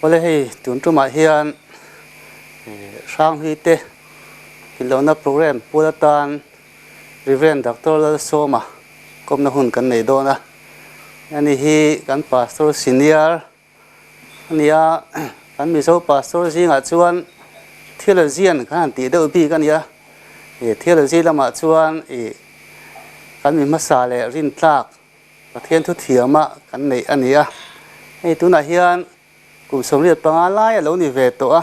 Awle hei tun tumah hian Hranghlui te inlohna programme pual atan Rev. Doctor Lalsawma kawmna hun kan nei dawn a. Ani hi kan Pastor Senior a ni a, kan Mizo Pastor zingah chuan Theologian kan han tih deuh bik a ni a. Theology lamah chuan kan mi hmasa leh rintlak Pathian thuthiama kan neih a ni a. Hei tunah hian kum 85 lai a lo ni ve tawh a,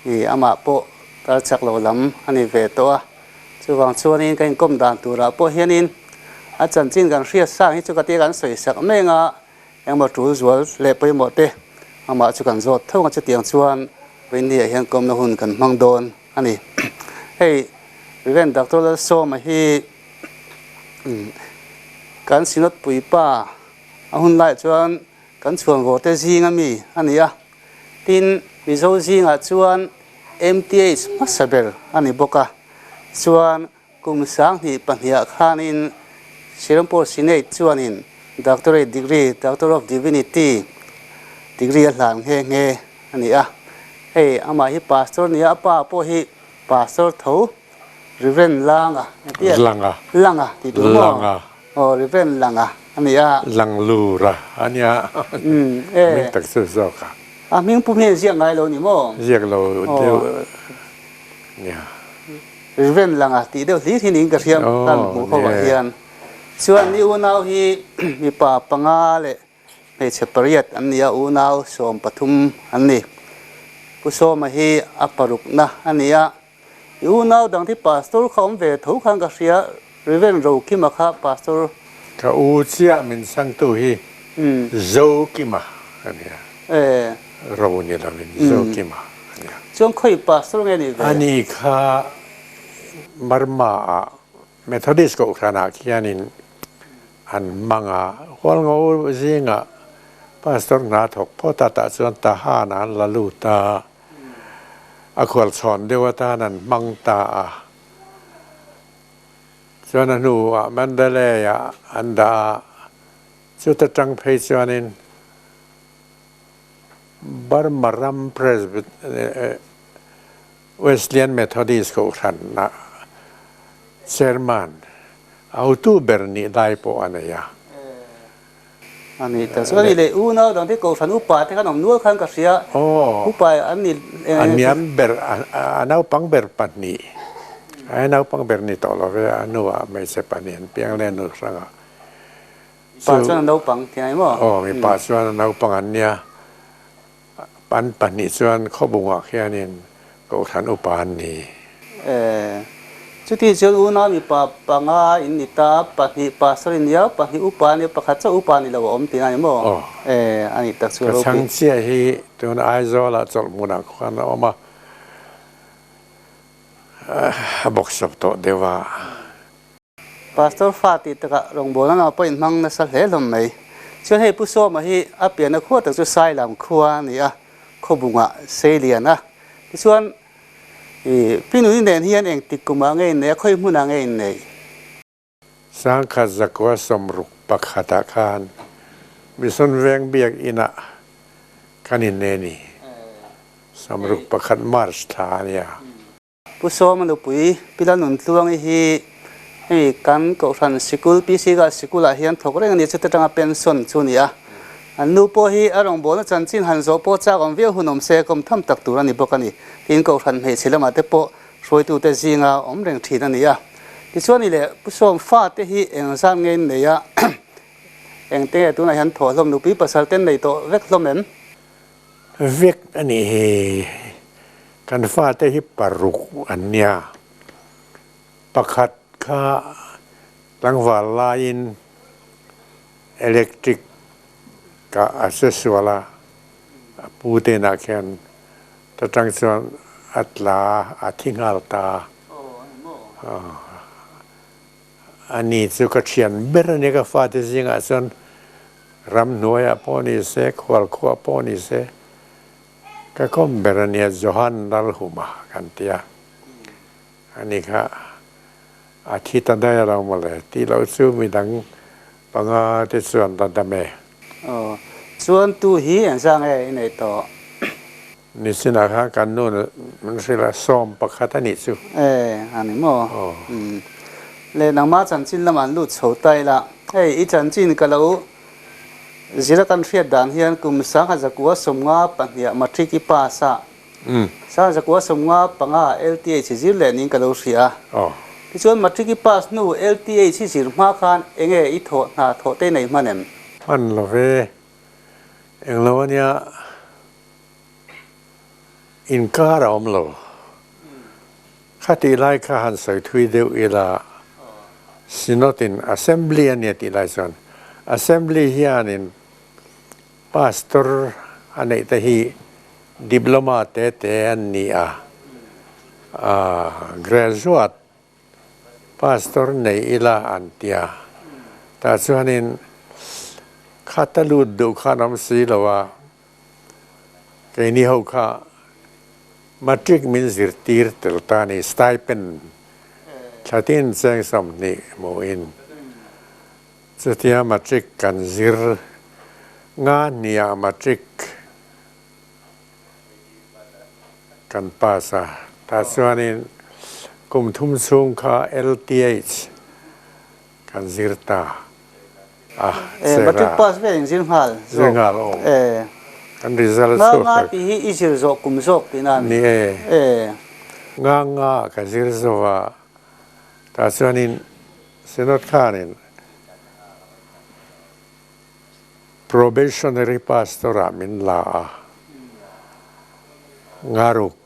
i amah pawh kal chak lo lam a ni ve tawh a. Chuvang chuanin ka inkawm dan turah pawh hianin a chanchin kan hriat sang hi chu ka tia kan sawi sak mek a, engmaw tul zual leh pawimawh te amah chu kan zawt tho ang a, chutiang chuan Rinni-ah hian kawmna hun kan hmang dawn a ni. Hei Rev. Doctor Lalsawma hi kan Synod puipa a hun laiah chuan kan chhuanvawr te zing ami a ni a, tin Mizo zingah chuan MTH hmasa ber a ni bawk a, chuan kum 2002 ah khanin Serampore Senate chuanin Doctorate degree, Doctor of Divinity degree a hlan nghe nghe a ni a, hei amah hi Pastor a ni a, a pa pawh hi Pastor tho Reverend Langa Langa Langa tih tur maw? Langa Aw Reverend Langa a ni a. Langlura a nia. Hming tak chu zawk a. A hming pum hian ziak ngai lo ni maw? Ziak lo deuh nia. Reverend Langa tih deuh hlir hi niin ka hria kan hmuh ho ah hian. Chuan ni unau hi mipa panga leh Hmeichhe pariat an ni a, unau 13 an ni. Pu Sawma hi a parukna a ni a, i unau dang thi Pastor kha awm ve tho khan ka hria, Rev. Rokima kha Pastor. Ka u chiah min chhangtu hi Zokima a ni a, Ro ni lovin Zokima a ni a. Chuan khawi Pastor nge ni ve? Ani kha Burma ah Methodist kohhranah khianin an hmang a, Hualngo zingah Pastor hna thawk phawt a, tah chuan Tahan ah an la lut a, a khualchhawn deuh atan an hmang ta a. Chuan a hnuah Mandalay ah an dah a, chuta tang phei chuanin Burma ram Presbyt Wesleyan Methodist kohhranna Chairman hotu ber nih lai pawh a nei a. A ni ta chuan i leh unau dang te kohhran upa te khan awm nual khan ka hria. Upa an ni. A niam ber, a naupang ber pahnih, a naupang ber ni tawh lo ve, a hnuah hmeichhe pahnih an piang leh nu hrangah. Pa chuan a naupang tih ai maw? Aw, mipa chuan a naupang an nia. An pahnih chuan khawbungah khianin Kohhran upa an ni. E, chuti chuan unau mipa panga in ni ta, pahnih pastor in nia, pahnih upa ania, pakhat chauh upa ni lo a awm tihna a ni maw? Aw. E, a nih tak chu Ka ropui. chhang chiah hi tuna Aizawlah chawlh hmunah khuan a awm a, a bawksawp tawh deuh a. Pastor fa tih takah rawngbawlna lamah pawh inhmang nasa hle hlawm mai. Chuan hei Pu Sawma hi a pianna khua tak chu Sailam khua a ni a, Khawbungah sei lian a. Tichuan i Pi Nuni nen hian engtik kumah nge innei a, khawi hmunah nge innei? Sangkhat zakua 61ah khan Mission Veng Biak Inah kan innei a ni. 61 March thla a nia. Pu Sawma nupui Pi Lalnuntluangi hi hei kan Kohhran sikul PC Girls Sikul-ah hian thawk reng a ni, chuta tanga pension chu a ni a. An nu pawh hi a rawngbawlna chanchin han zawh pawh chak awm viau hun awm se kawm tham tak tur a ni bawk a ni. Tin, Kohhran hmeichhe lamah te pawh hruaitute zinga awm reng thin a ni a. Tichuan i leh Pu Sawm fate hi eng zat nge in nei a, engte nge tunah hian thawh hlawm nupui pasal ten nei tawh vek hlawm em? Vek a nih hi. Kan fate hi paruk an nia. Pakhat kha tlangval laiin electric ka a se sual a, a pu te inah khian ta tang chuan a tla a thi nghal ta. Ani chu ka thian ber a nia ka fate zingah chuan ramhnuaiah pawh ni se, khualkhuah pawh ni se, Ka kawm ber a nia Johan Lalhuma kan ti a, ani kha a thi ta daih alo mawle tih loh chu midang panga te chuan la dam e. Aw, chuan tu hi engzah nge i neih tawh? Nichinah khan kan nu min hrilh a, 11 a nih chu. E, a ni maw? Umm. Le nangmah chanchin lamah an lut chho ta ila, hei i chanchin ka lo zira kan hriat dan hian kum 1992 matric i pass a, 1995 LTH zir leh niin ka lo hria a. Tichuan matric i pass hnu LTH i zir hma khan enge i thawh hna thawh te nei hman em? Hman lo ve. Englo a nia. Inkar a awm lo. Khatih lai kha han sawi thui deuh ila, Synod in Assembly a nia tih lai chuan Assembly hianin Pastor a neih te hi Diploma te te an ni a, Graduate Pastor nei ila an tia. Tah chuanin khata lut duh khan awm si lo a, Keini ho kha matric min zirtir tel ta ni, stipend thlatin cheng 20 hmuhin chutia matric kan zir nga hniah matric kan pass a, tah chuanin kum thum chhung kha LTH Kan zir ta a, Eh, matric pass vel in zir nghal zawk. Zir nghal aw. Eh. Kan result chhuak. Nga nga tih hi i zir zawh kum zawk tihna a ni. Ni e. Eh. Nga nga ka zir zawh a, tah chuanin Synod khanin Probationary Pastor ah min la a, Ngaruk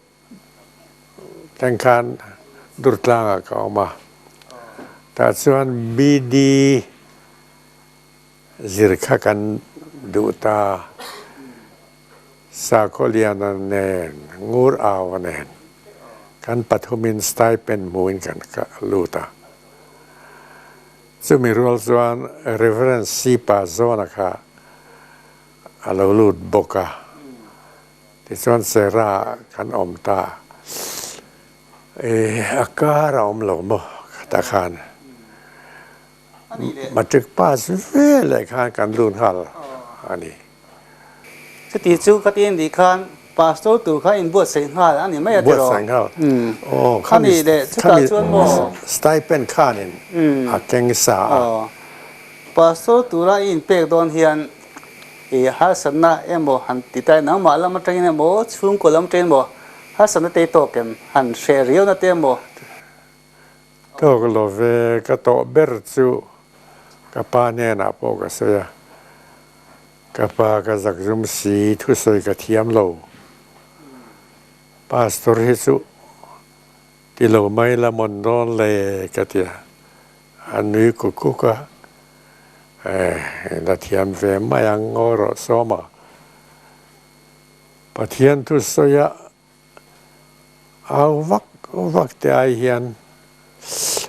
Teng khan Durtlangah ka awm a, tah chuan BD zir kha kan duh ta, Sakhawliana nen, Ngur Aua nen kan pathumin stipend hmuin kan lut a. Chumi rual chuan Reverend Sipa Zawna kha a lo lut bawk a. Tichuan Sarah kan awm ta. A kar a awm lo maw khatah khan matric pass veleh khan kan lut nghal a ni. Chuti chu ka ti anih khan pastor tur kha inbuatsaih nghal a ni mai a tiraw? Buatsaih nghal. Aw khami chutah chuan maw? Stipend khanin a keng sa a. Pastor tura i inpek dawn hian I harsatna emaw han ti ta nangmah lam atangin emaw chhungkaw lam atangin emaw harsatna te tawk em? Han hreh riauna te emaw? Tawk lo ve, ka tawh ber chu ka pa hnenah pawh ka sawi a, ka pa ka zakzum si thusawi ka thiam lo, Pastor hi chu ti lo mai la mawn dawn le ka ti a, a nui kuk kuk a. Eh, la thiam ve mai ang ngaw rawh sawma. Pathian thu sawia au vak vak te ai hian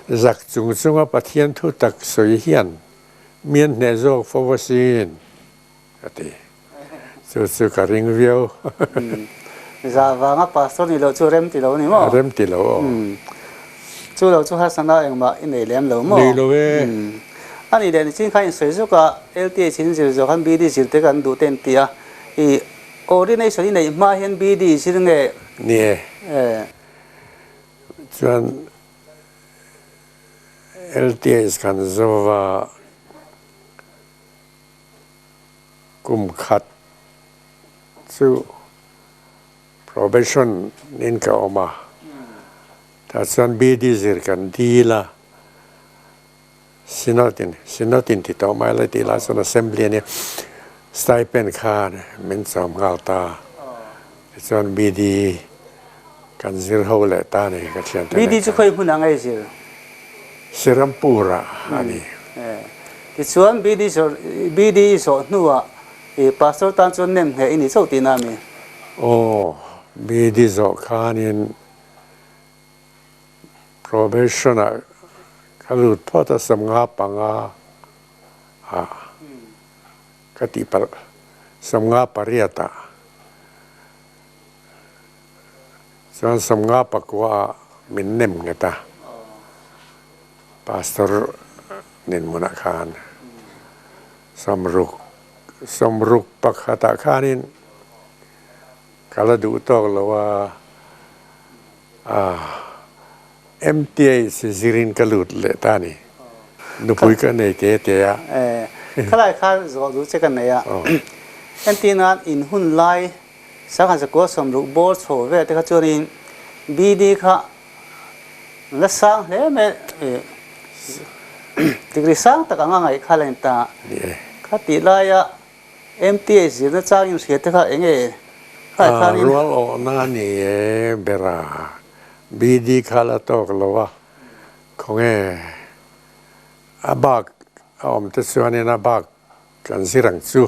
zak chung chunga Pathian thu tak sawi hian mi an hneh zawk fo asin ka ti. Chu chu ka ring viau. Zah vanga pastor ni loh chu rem ti lo ni maw? Rem ti lo aw. Chu lo chu harsatna engmah i nei lem lo maw? Nei lo e. A nih leh nichin kha insawi zuk a, LTH in zir zawh khan BD zir te kan duh te an ti a, i ordination i neih hma hian BD zir nge? Ni e. Chuan LTH kan zova Kum khat chu probation in ka awm a, tah chuan BD zir kan dil a, Synod in, Synod in ti tawh mai la tih lai chuan Assembly a nia, stipend khan min chawm nghal ta, tichuan BD kan zir ho leh ta a ni ka thiante nen khan. BD chu khawi hmun ah nge zir? Serampur ah a ni. Tichuan BD BD i zawh hnuah i pastor tan chuan nem hneh i ni chauh tihna a mi? Aw, BD zawh khanin probation ah ka lut phawt a, 55 ah ka tihpalh, 58 ah chuan 59 ah min nem nghet a. Pastor Ninhmunah khan 61 pakhatah khanin Ka la duh tawk lo a, ah MTH zirin ka lut leh ta a ni. Nupui ka nei te te a. Khalai kha zawh duh che ka nei a. Entir nan in hun lai Sangha zakua sawmruk bawr chho vel te kha chuanin BD kha la sang hle mai degree sang tak anga ngaih kha la in ta. Kha tih laia MTH zirna chang in hria te kha eng nge khalai khanin. Rual awhna a ni e bera BD kha la tawk lo a, khawnge a bak a awm te chuanin a bak kan zir ang chu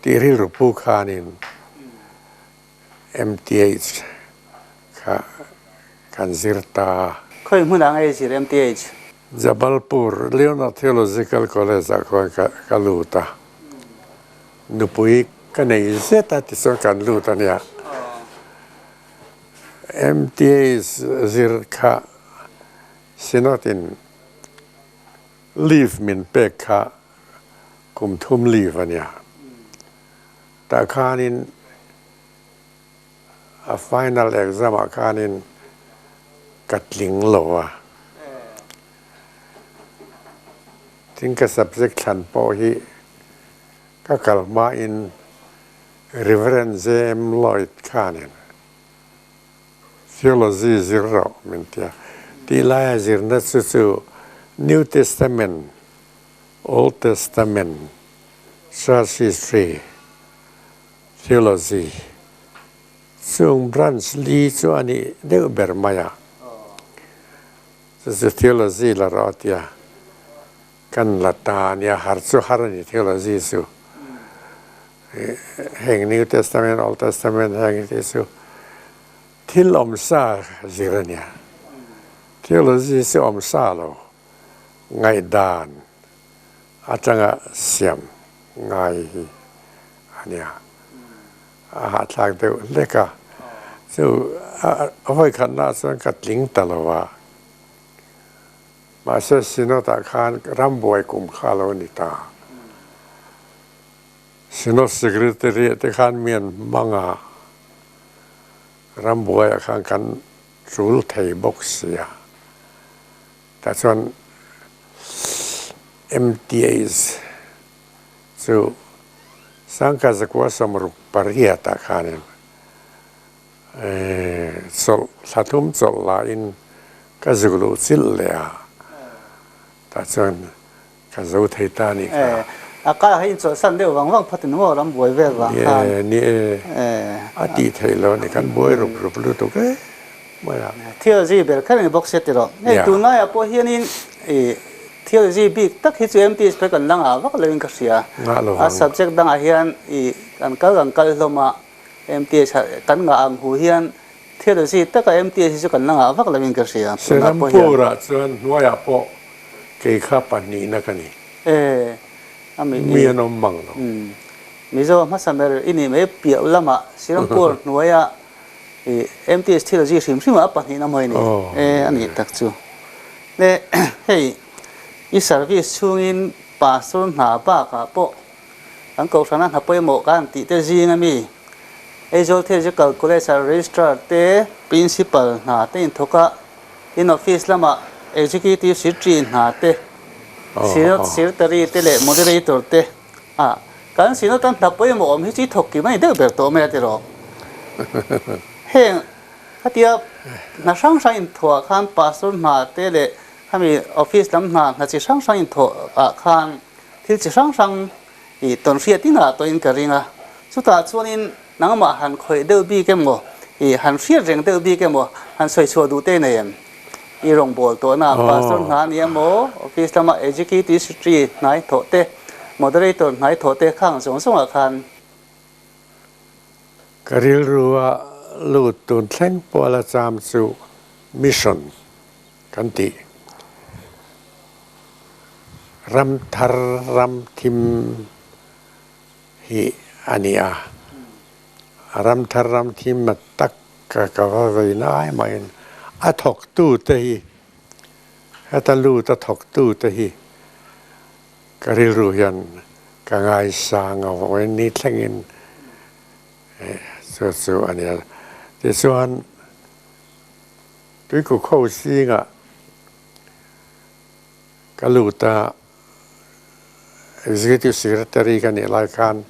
tih rilru pu khanin MTH kha kan zir ta. Khawi hmunah nge i zir MTH? Jabalpur Leonard Theological College ah khuan ka lut a, nupui ka nei zet a tichuan kan lut a nia. MTH zir kha Synod in leave min pek kha kum thum leave a nia. Tah khanin a final exam ah khanin ka tling lo a. Tin ka subject thlan pawh hi ka kal hmain Reverend JM Lloyd khanin Theology zir rawh min ti a. Tih laia zirna chu chu New Testament, Old Testament, Church History, Theology chung branch li chu a nih deuh ber mai a. Chu chu Theology la rawh a ti a, kan la ta a nia, har chu har a ni Theology chu. Heng New Testament, Old Testament heng te chu thil awmsa zir a nia. Theology chu awmsa lo ngaihdan atanga siam ngai hi a nia. A hahthlak deuh hlek a, chu a vawikhatnaah chuan ka tling ta lo a. Mahse Synod-ah khan rambuai kum kha a lo ni ta. Synod Secretary-ah te khan mi an hmang a, rambuaiah khan kan tul thei bawk sia. Tah chuan MTH chu Sangkha zakua sawmruk pariatah khanin chawlh thla thum chawlh lahin ka zuk luh chilh leh a, tah chuan ka zo thei ta a nih kha. A kar hi inchawlhsan deuh vang vang phawt in maw ram buai vel vang khan. Ni e, ni e, a tih theih lo a ni, kan buai rup rup lutuk e mai a. Theology ber kher a ni bawk sia ti rawh. Hei tunlaiah pawh hianin i theology bik tak hi chu MTS phei kan la ngah vak loin ka hria. Ngah lo A vang. subject dangah hian i kan kal kan kal hlawm a, MTS kan ngah ang hu hian Theology taka MTS hi chu kan la ngah vak loin ka hria. Tunah pawh hian. Serampur-ah chuan hnuaiah pawh kei kha pahnihna ka ni. E, a mi Mi an awm mang lo. Umm. Mizo hmasa ber i nih mai piah lamah Serampur hnuaia i MTS theology hrim hrim ah a pahnihna mawi a ni. E, a nih tak chu. Le hei i service chhungin pastor hna bakah pawh Kan kohhrana hna pawimawh kan tih te zing a mi Aizawl Theological College ah Registrar te, Principal hna te inthawk a, tin office lamah Executive Secretary hna te, Synod Secretary te leh Moderator te ah kan Synod a hna pawimawh awm hi chu i thawk kim a ni deuh ber tawh mai a ti rawh. Heng khatia hna hrang hrang inthawh ah khan Pastor hna te leh khami office lam hna hna chi hrang hrang inthawh ah khan Thil chi hrang hrang i tawn hriat inah tawhin ka ring a, chutah chuanin nangmah han khawih deuh bik emaw, i han hriat reng deuh bik emaw, han sawi chhuah duh te nei em? I rawngbâwl tawhna pastor hna a ni emaw, office lama executive secretary hnai thawh te, moderator hnai thawh te khang zawng zawngah khan. Ka rilrua lut tun thleng pawh la cham chu mission kan tih. Ram thar ram thim hi a ni a, ram thar ram thim a tak ka ka va vei lai maiin a thawktu te hi heta lut a thawktu te hi ka rilru hian ka ngaisang a vawiin ni thlengin. Chu chu a nia. Tichuan Tuikuk ho zingah ka lut a, Executive Secretary ka nih lai khan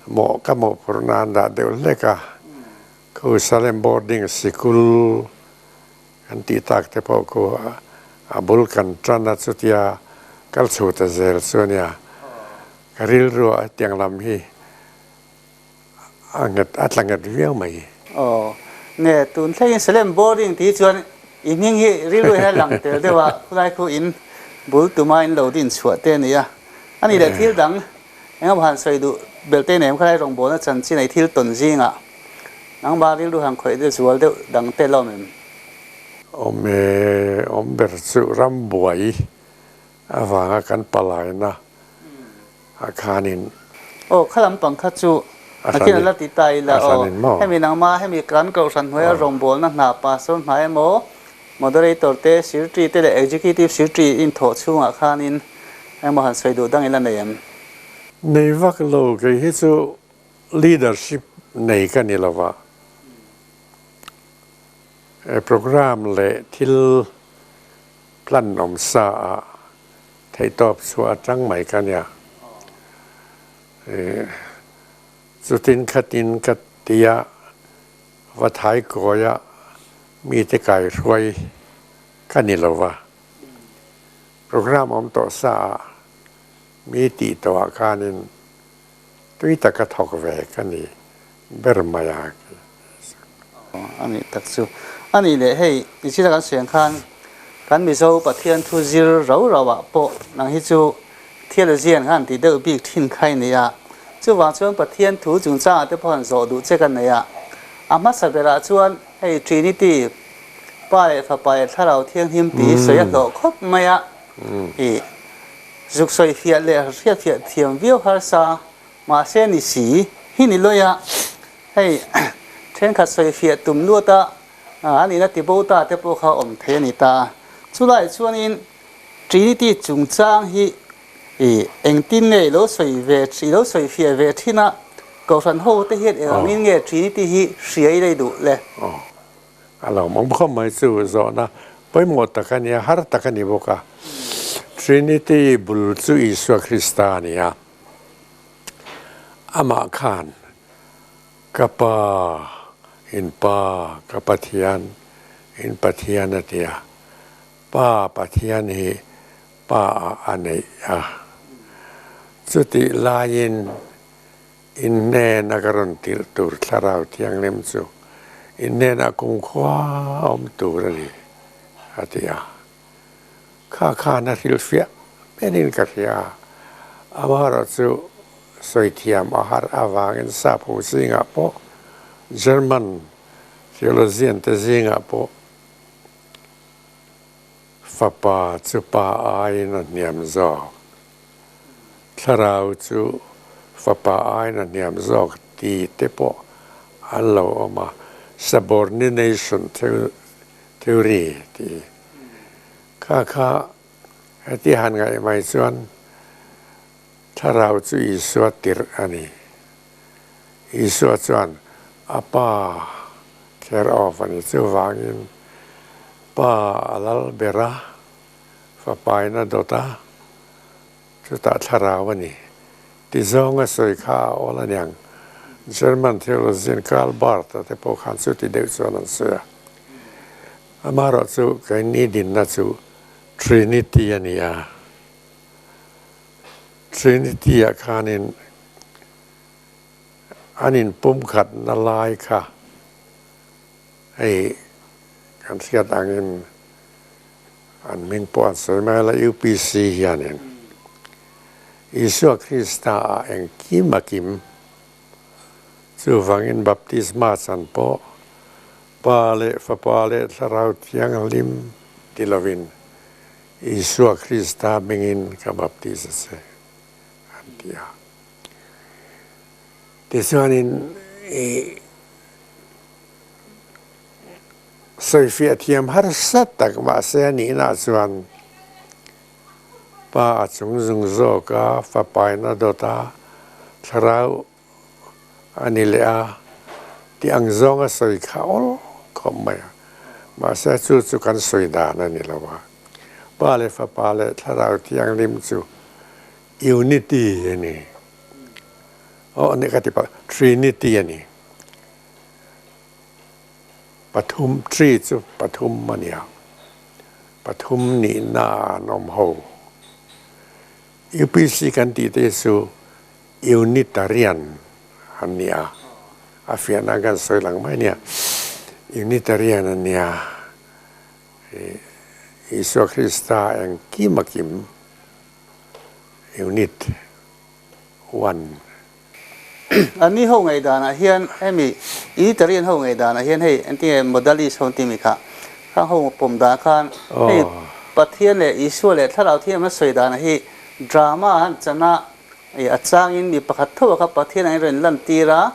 mawh ka mawhphurh nan dah deuh hlek a, Khu Salem Boarding Sikul kan tih tak te pawh khu a bul kan tan a, chutia kal chho ta zel chu a nia. Ka rilru ah hetiang lam hi a nghet a tla nghet viau mai. Aw, nge tun thlengin Salem Boarding tih hi chuan i hming hi rilru hian a lang tel deuh a, khulai khu in bul tuma in lo din chhuah te a ni a. A nih leh thil dang eng emaw han sawi duh belh te nem khalai rawngbawlna chanchin ei thil tawn zingah nangmah rilru han khawih deuh zual deuh dang te lawm em? Awm e, awm ber chu ram buai avanga kan palaina ah khanin. Aw, kha lampang kha chu nakin a la ti ta ila aw. Hemi nangmah hemi kan kohhran hnuaia rawngbawlna hna pastor hna emaw moderator te, secretary te leh executive secretary inthawh chhungah khanin engmaw han sawi duh dang ila nei em? Nei vak lo, kei hi chu leadership nei ka ni lova. Programme leh thil plan awm sa ah theihtawp chhuah atang mai ka nia. Chutin khatin ka tia va thai kawia mite kaihruai ka ni lo va. Programme awm tawh sa ah mi tih tawh ah khanin tui taka thawk ve ka ni ber mai a. A nih tak chu. A nih leh hei nichina kan sawi ang khan kan Mizo Pathian thu zir rau rau ah pawh nang hi chu theologian khan tih deuh bik thin kha i nei a. Chuvang chuan Pathian thu chungchang ah te pawh han zawh duh che ka nei a. A hmasa berah chuan hei Trinity, Pa leh Fapa leh Thlarau Thianghlim tih hi sawi a hlawh khawp mai a. I zuk sawi fiah leh hriatfiah thiam viau harsa mahse ni si hi ni lawi a. Hei thenkhat sawi fiah tum luat a, a nihna ti bo ta te pawh kha awm thei a ni ta a. Chulaiah chuanin Trinity chungchang hi i engtin nge i lo sawi ve i lo sawi fiah ve thin a, Kohhran ho te hian engangin nge Trinity hi hria i lei duh le? Aw, a lo awm khawp mai chu zawhna pawimawh tak a nia, har tak a ni bawk a. Trinity bul chu Isua Krista a ni a, amah khan Ka pa, in pa, ka Pathian, in Pathian a ti a. Pa Pathian hi pa ah a neih a. Chutih laiin in hnena ka rawn tirh tur Thlarau Thianghlim chu in hnenah kumkhua awm tur a ni, a ti a. Kha khan a hrilhfiah berin ka hria a, amaherawhchu sawi thiam a har avangin sap ho zingah pawh German theologian te zingah pawh fapa chu pa aiin a hniam zawk, thlarau chu fapa aiin a hniam zawk ti te pawh an lo awm a, subordination theory tih. Kha kha heti han ngaih mai chuan Thlarau chu Isua tirh a ni. Isua chuan a Pa care of a ni. Chuvangin Pa a lal ber a, Fapain a dawt a, chutah Thlarau a ni. Ti zawnga sawi kha a awl a niang. German theologian Karl Barth-a te pawh khan chuti deuh chuan an sawi a. Amaherawh chu keini dinna chu Trinity a ni a, Trinity ah khanin an inpumkhatna lai kha hei kan hriat angin an hming pawh an sawi mai la UPC hianin Isua Krista ah engkim a kim chuvangin baptisma chan pawh Pa leh Fapa leh Thlarau Thianghlim ti lovin Isua Krista hmingin ka baptis a che, an ti a. Tichuanin i sawifiah thiam harsa tak mahse a nihna chuan Pa a chung zung zawk a, Fapain a dawt a, Thlarau a ni leh a. Tih ang zawnga sawi kha awl khawp mai a, mahse chu chu kan sawi dan a ni lo a. Pa leh Fapa leh Thlarau Thianghlim chu unity a ni. Aw ni ka ti palh, Trinity a ni. Pathum, tri chu pathum a nia. Pathum nihna an awm ho. UPC kan tih te chu Unitarian an ni a, a fiahna kan sawi lang mai nia. Unitarian an nia, Isua Krista engkim a kim, unit, one. An ni ho ngaihdanah hian hemi Unitarian ho ngaihdanah hian hei engtinge Modalist ho an tih mi kha, khang ho pawm dan khan hei Pathian leh Isua leh Thlarau Thianghlim a sawi danah hi drama han chan a, I a changin mi pakhat tho a kha Pathian ang in rawn lantir a,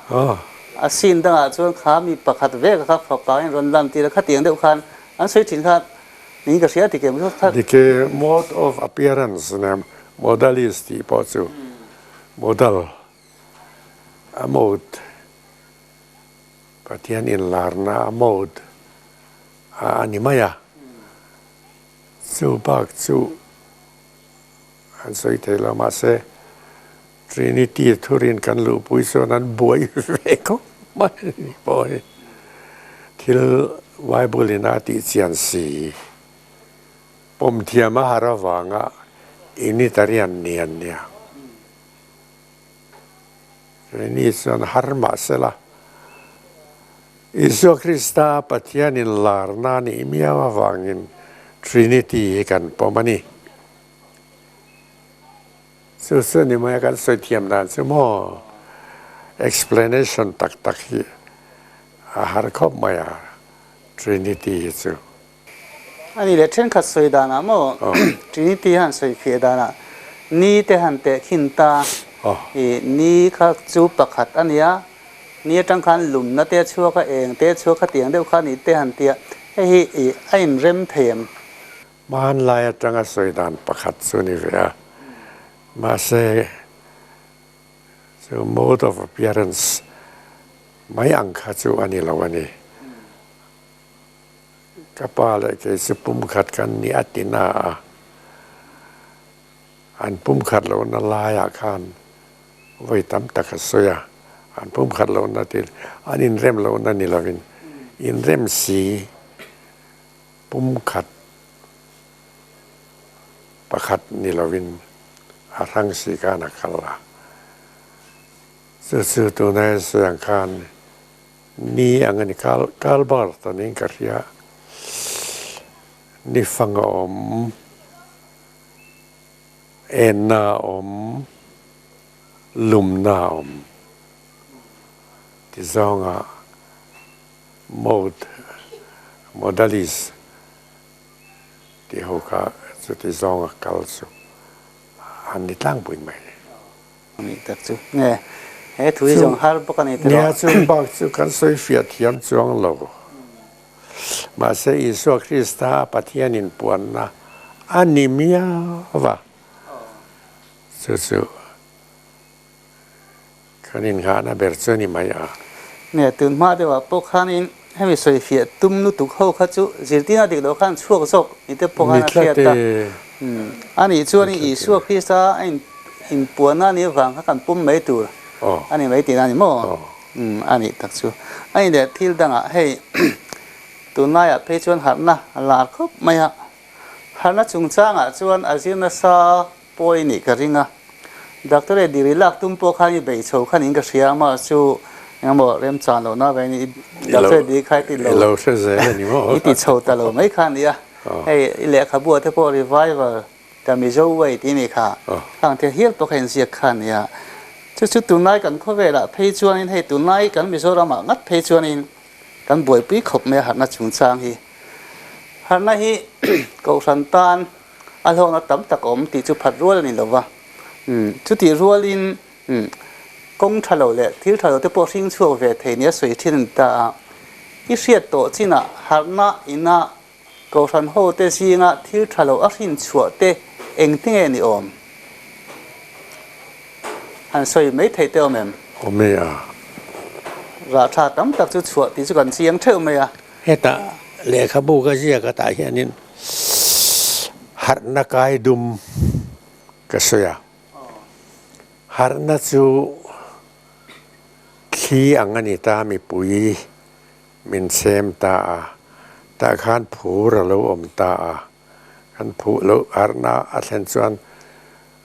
a scene dangah chuan kha mi pakhat vek a kha fapa ang in rawn lantir a, khatiang deuh khan an sawi thin kha niin ka hria tike maw kha. Dike mode of appearance nen modalist tih pawh chu modal a mode Pathian inlarna a mode a ni mai a, chu bak chu. An sawi thei lo, mahse Trinity thurin kan luhpui chuan an buai ve khawp mai a ni pawh hi. Thil Bible in a tih chian si, pawm thiam a har avanga Unitarian ni an nia. Trinity chuan har mahsela Isua Krista Pathian inlarna a nih miau avangin Trinity hi kan pawm a ni. Chu chu ni mai a kan sawi thiam dan chu maw explanation tak tak hi a har khawp mai a Trinity hi chu. A ni leh thenkhat sawi danah maw Trinity han sawi fiah danah ni te han teh khin ta i ni kha chu pakhat a nia, ni atang khan lumna te a chhuak a, eng te a chhuak khatiang deuh kha ni te han tia hei hi i a inrem thei em? Hmanlai atanga sawi dan pakhat chu ni ve a, mahse chu mode of appearance mai ang kha chu a ni lo a ni. Ka pa leh kei chu pumkhat kan ni a ti na a, an pumkhat lohna laiah khan vawi tam tak a sawi a, an pumkhat lohna til an inrem lohna ni lovin inrem si pumkhat pakhat ni lovin a hrang si khan a kal a, chu chu tuna en sawi ang khan Ni ang a ni. Karl Karl Barth a niin ka hria. Ni fang a awm, enna a awm, lumna a awm ti zawnga mode, modalis tih ho kha chuti zawnga kal chu an ni tlangpui mai. Ni tak chu nge he thu hi zawng har bawk a ni tiraw? Nia chu bak chu kan sawi fiah thiam chuang lo. Mahse Isua Krista Pathian inpuanna a ni miau va. Chu chu kan innghahna ber chu a ni mai a. Nge tun hma deuhah pawh khanin hemi sawi fiah tum lutuk ho kha chu zirtirna dik loh khan chhuak zawk ni te pawh khan a hriat a. A nih chuan Isua Krista a in Inpuanna a nih avang kha kan pum mai tur a ni mai tihna a ni maw? Umm a nih tak chu. A nih leh thil dangah hei tunlaiah phei chuan harhna a lar khawp mai a, harhna chungchangah chuan a zir nasa pawi nih ka ring a, doctor leh degree lak tum pawh khan i beih chho khan in ka hria a, mah chu engemaw remchan lohna avangin i doctor leh degree kha i ti lo i ti chho ta lo mai kha a ni a, hei i lehkhabu ah te pawh revival Ka Mizo way tih nih kha khang thil hial pawh kha inziak kha a nia. Chu chu tunlai kan khawvelah phei chuanin hei tunlai kan Mizoramah ngat phei chuanin kan buaipui khawp mai a harhna chungchang hi. Harhna hi Kohhran tan a hlawkna tam tak a awm tih chu phat rual a ni lo va. Chutih rualin kawng tha lo leh thil tha lo te pawh hring chhuak ve thei nia sawi thin a ni ta a. I hriat tawh chinah harhna ina Kohhran hote zinga thil tha lo a hrin chhuah te engti nge ni awm? Han sawi mai theih te awm em? Awm e a. Rah tha tam tak chu chhuah tih chu kan chiang theuh mai a. Hetah lehkhabu ka ziak atah hianin harhna kai dum ka sawi a. Harhna chu thli ang a ni ta mipui min chhem ta a, tah khan phur a lo awm ta a, kan phuh loh harhna a thlen chuan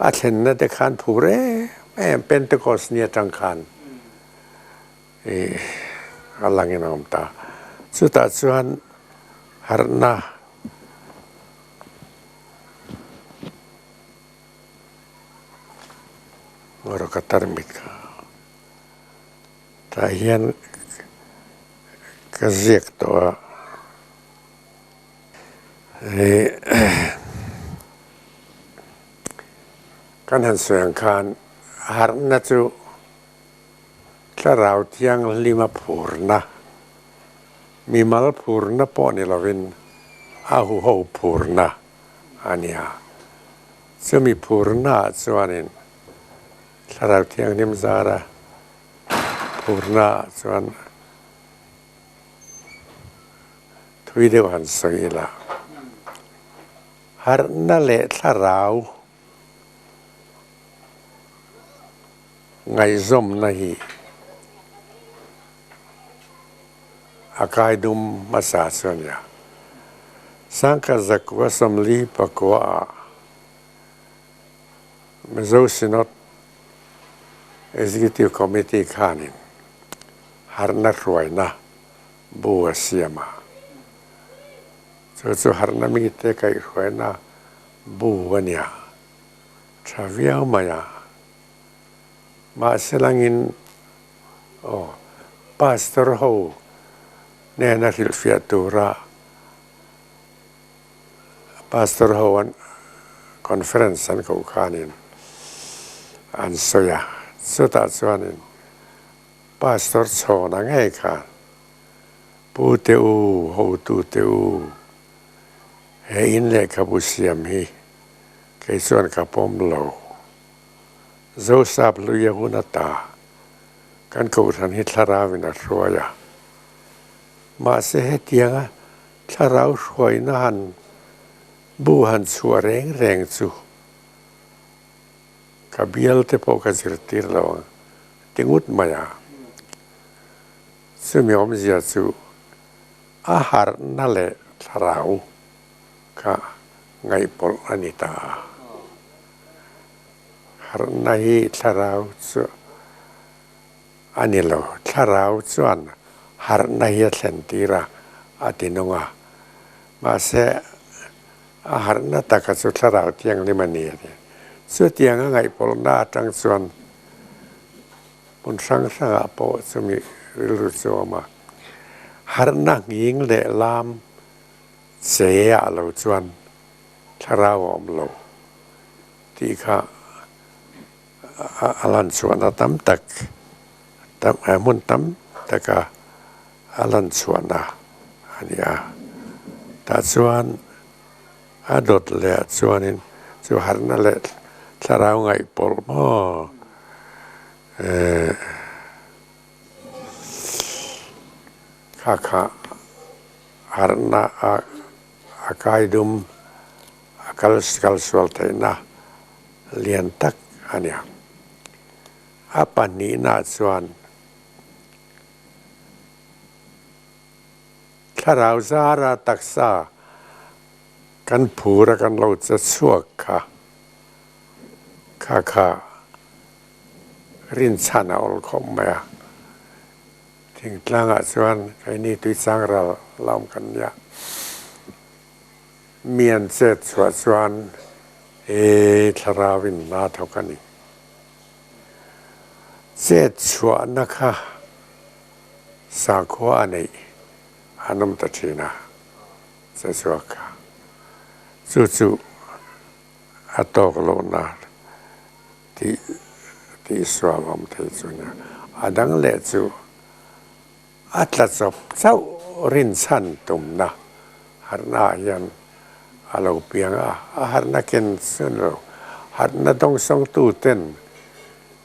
a thlenna te khan phur em em Pentecost ni atang khan ih a langin a awm ta. Chutah chuan harhna Rawh ka tarmit kha tah hian ka ziak tawh a ih kan han sawi ang khan harhna chu thlarau thianghlima phurna mimal phurna pawh ni lovin a huho phurna a nia. Chumi phurnaah chuanin Thlarau Thianghlim zara phurnaah chuan thui deuh han sawi ila. Harhna leh thlarau ngaihzawmna hi a kai dum hmasa chu a nia. Sangkhat zakua sawmli pakua ah Mizo Synod Executive Committee khanin harhna hruaina bu a siam a. Chu chu harhna mite kaihhruaina bu a nia. Tha viau mai a. Mahse langin Aw, Pastor ho hnena hrilhfiah tura Pastor ho an conference an koh khanin an sawi a, chutah chuanin Pastor chhawna ngei khan Pu te u, hotu te u, he in lehkhabu siam hi kei chuan ka pawm lo. Zosap hluia hun ata kan kohhran hi thlarauin a hruai a. Mahse hetianga thlarau hruaina han bu han chhuah reng reng chu ka bial te pawh ka zirtir lo ang ti ngut mai a. Chumi awmzia chu a harhna leh thlarau kha ngaihpawlh a ni ta a. Harhna hi thlarau chu a ni lo. Thlarau chuan harhna hi a thlen tir a, a ti nung a. Mahse, a harhna taka chu thlarau thianghlim a ni a ti. Chutiang a ngaihpawlhna atang chuan hmun hrang hrangah pawh chumi rilru chu a awm a. Harhna nghing leh lam che ah lo chuan thlarau a awm lo. Tih kha a lan chhuahna tam tak hmun tam taka a lan chhuahna a ni a. Tah chuan a dawt leh ah chuanin chu harhna leh thlarau ngaihpawlh maw eh kha kha harhna a kai dum. A kal kal sual theihna lian tak a nia. A pahnihna chuan thlarau zara taksa kan phur a kan lo che chhuak kha kha kha rinchhan a awl khawp mai a. Thingtlangah chuan keini tuichang ral la awm kan nia. Mi an chet chhuah chuan e thlarau in hna thawk a ni. Chet chhuahna kha sakhua a neih an awm ta thin a, che chhuak kha. Chu chu a tawk lohna tih tih sual awm thei chu nia. A dang leh chu A tla chawp chauh rinchhan tumna harhna ah hian a lo piang a, a harhna ken chu ni lo, harhna dawngsawngtu ten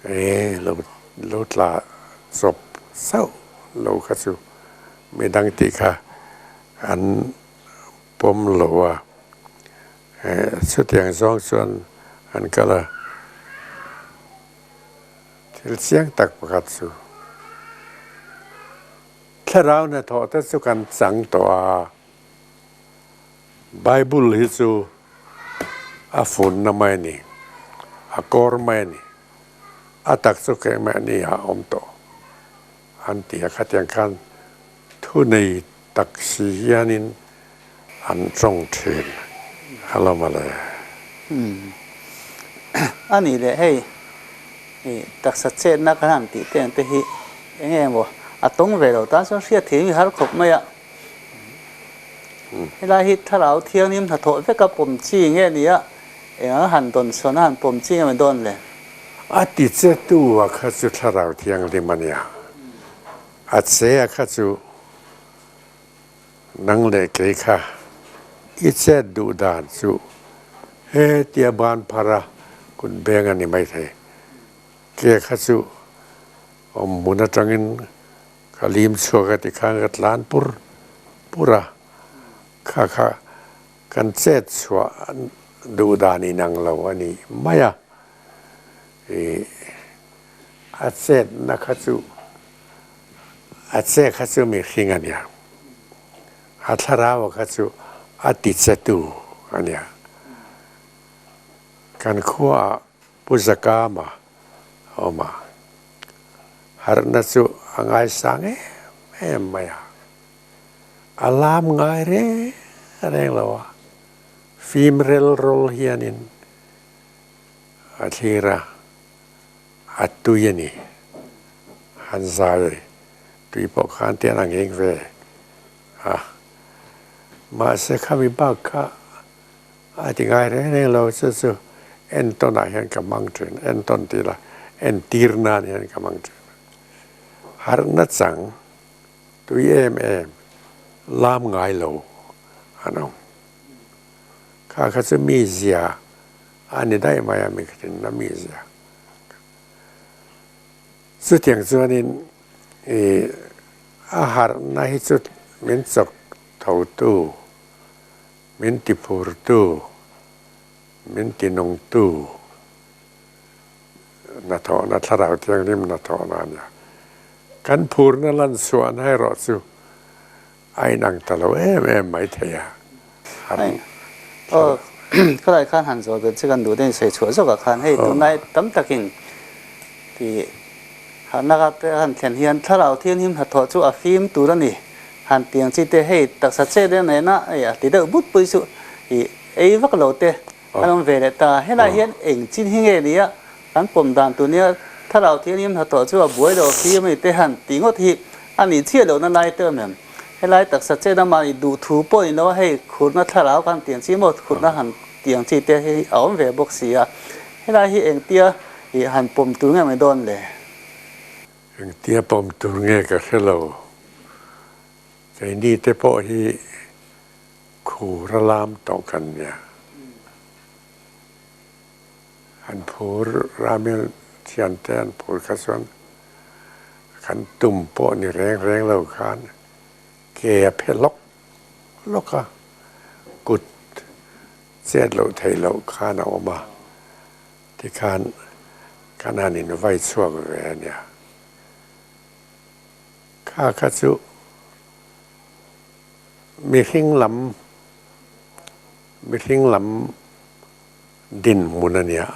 e lo lo tla chawp chauh lo kha chu midang tih kha an pawm lo a, chutiang zawng chuan an kal a. Thil chiang tak pakhat chu thlarau hnathawh te chu kan chang tawh a, Bible hi chu a funna mai a ni, a kawr mai a ni, a tak chu keimahni ah a awm tawh an ti a, khatiang khan thu nei tak si hianin an tawng thin a lo mawle. A nih leh hei taksa chetna kan han tih te ang te hi eng nge maw a tawng ve lo tan chuan hriat thei mi har khawp mai a. Helai hi thlarau thianghlim hnathawh veka pawm chi nge ni a, eng ang han dawn sawn a han pawm chi nge maw dawn le? A ti che tu a kha chu thlarau thianghlim a nia, a che a kha chu nang leh kei kha i chet duh dan chu hetia ban phar a kut beng a ni maithei, ke kha chu awm hmun atangin Ka lim chhuak a tikhan ka tlan pur pur a, kha kha kan chet chhuah duh dan inang lo a ni mai a, ih a chetna kha chu a che kha chu mihring a nia, a thlarau a kha chu a ti che tu a nia. Kan khuaah Pu Zakama a awm a. Harhna chu a ngaisang em em mai a, a lam ngai reng reng lo a, fim rel rawl hianin a thlir a, a tui a ni. Han zai tui pawh khan tian a ngeng ve a, mahse khami bak kha A ti ngai reng reng lo, chu chu entawn ah hian ka hmang thin, entawn tih lah entir nan hian ka hmang thin. Harhna chang tui em em lam ngai lo an awm. Kha kha chu mizia a ni daih mai a, mihrinna mizia. Chutiang chuanin ih a harhna hi chu min chawk tho tu. Min ti phurtu, min ti nungtu hnathawhna, Thlarau Thianghlim hnathawhna a nia. Kan phurna lan chhuahna erawh chu a inang ta lo em em mai thei a. Hei, aw, khawlai khan han zawh belh che kan duh deuhin sawi chhuah zawkah khan hei tunlai tam takin ti harhna te han thlen hian Thlarau Thianghlim hnathawh chu a fim tur a ni. Han tiang chi te hei taksa che deuh nena hei a ti deuh but pui chu ih ei vak lo te an awm ve leh ta. Helai hian eng chin hi nge nia kan pawm dan tur nia thlarau thianghlim hnathawh chu a buai lo khi ami te han ti ngawt hi a nih chiah lohna lai te awm em. Helai taksa che lama ih duh thu pawh ni lo a hei khurna thlarau khan tiang chi maw khurna han tiang chi te hi a awm ve bawk si a. Helai hi engtia ih han pawm tur nge mai dawn le? Engtia pawm tur nge ka hre lo. Keini te pawh hi khur a lam tawh kan nia. An phur Ramil thiante an phur kha chuan kan tum pawh ni reng reng lo khan ke a phe lawk lawk a, kut chet loh theih loh khan a awm a. Tikhan kan han invai chhuak ve a nia. Kha kha chu mihring lam mihring lam dinhmun a nia.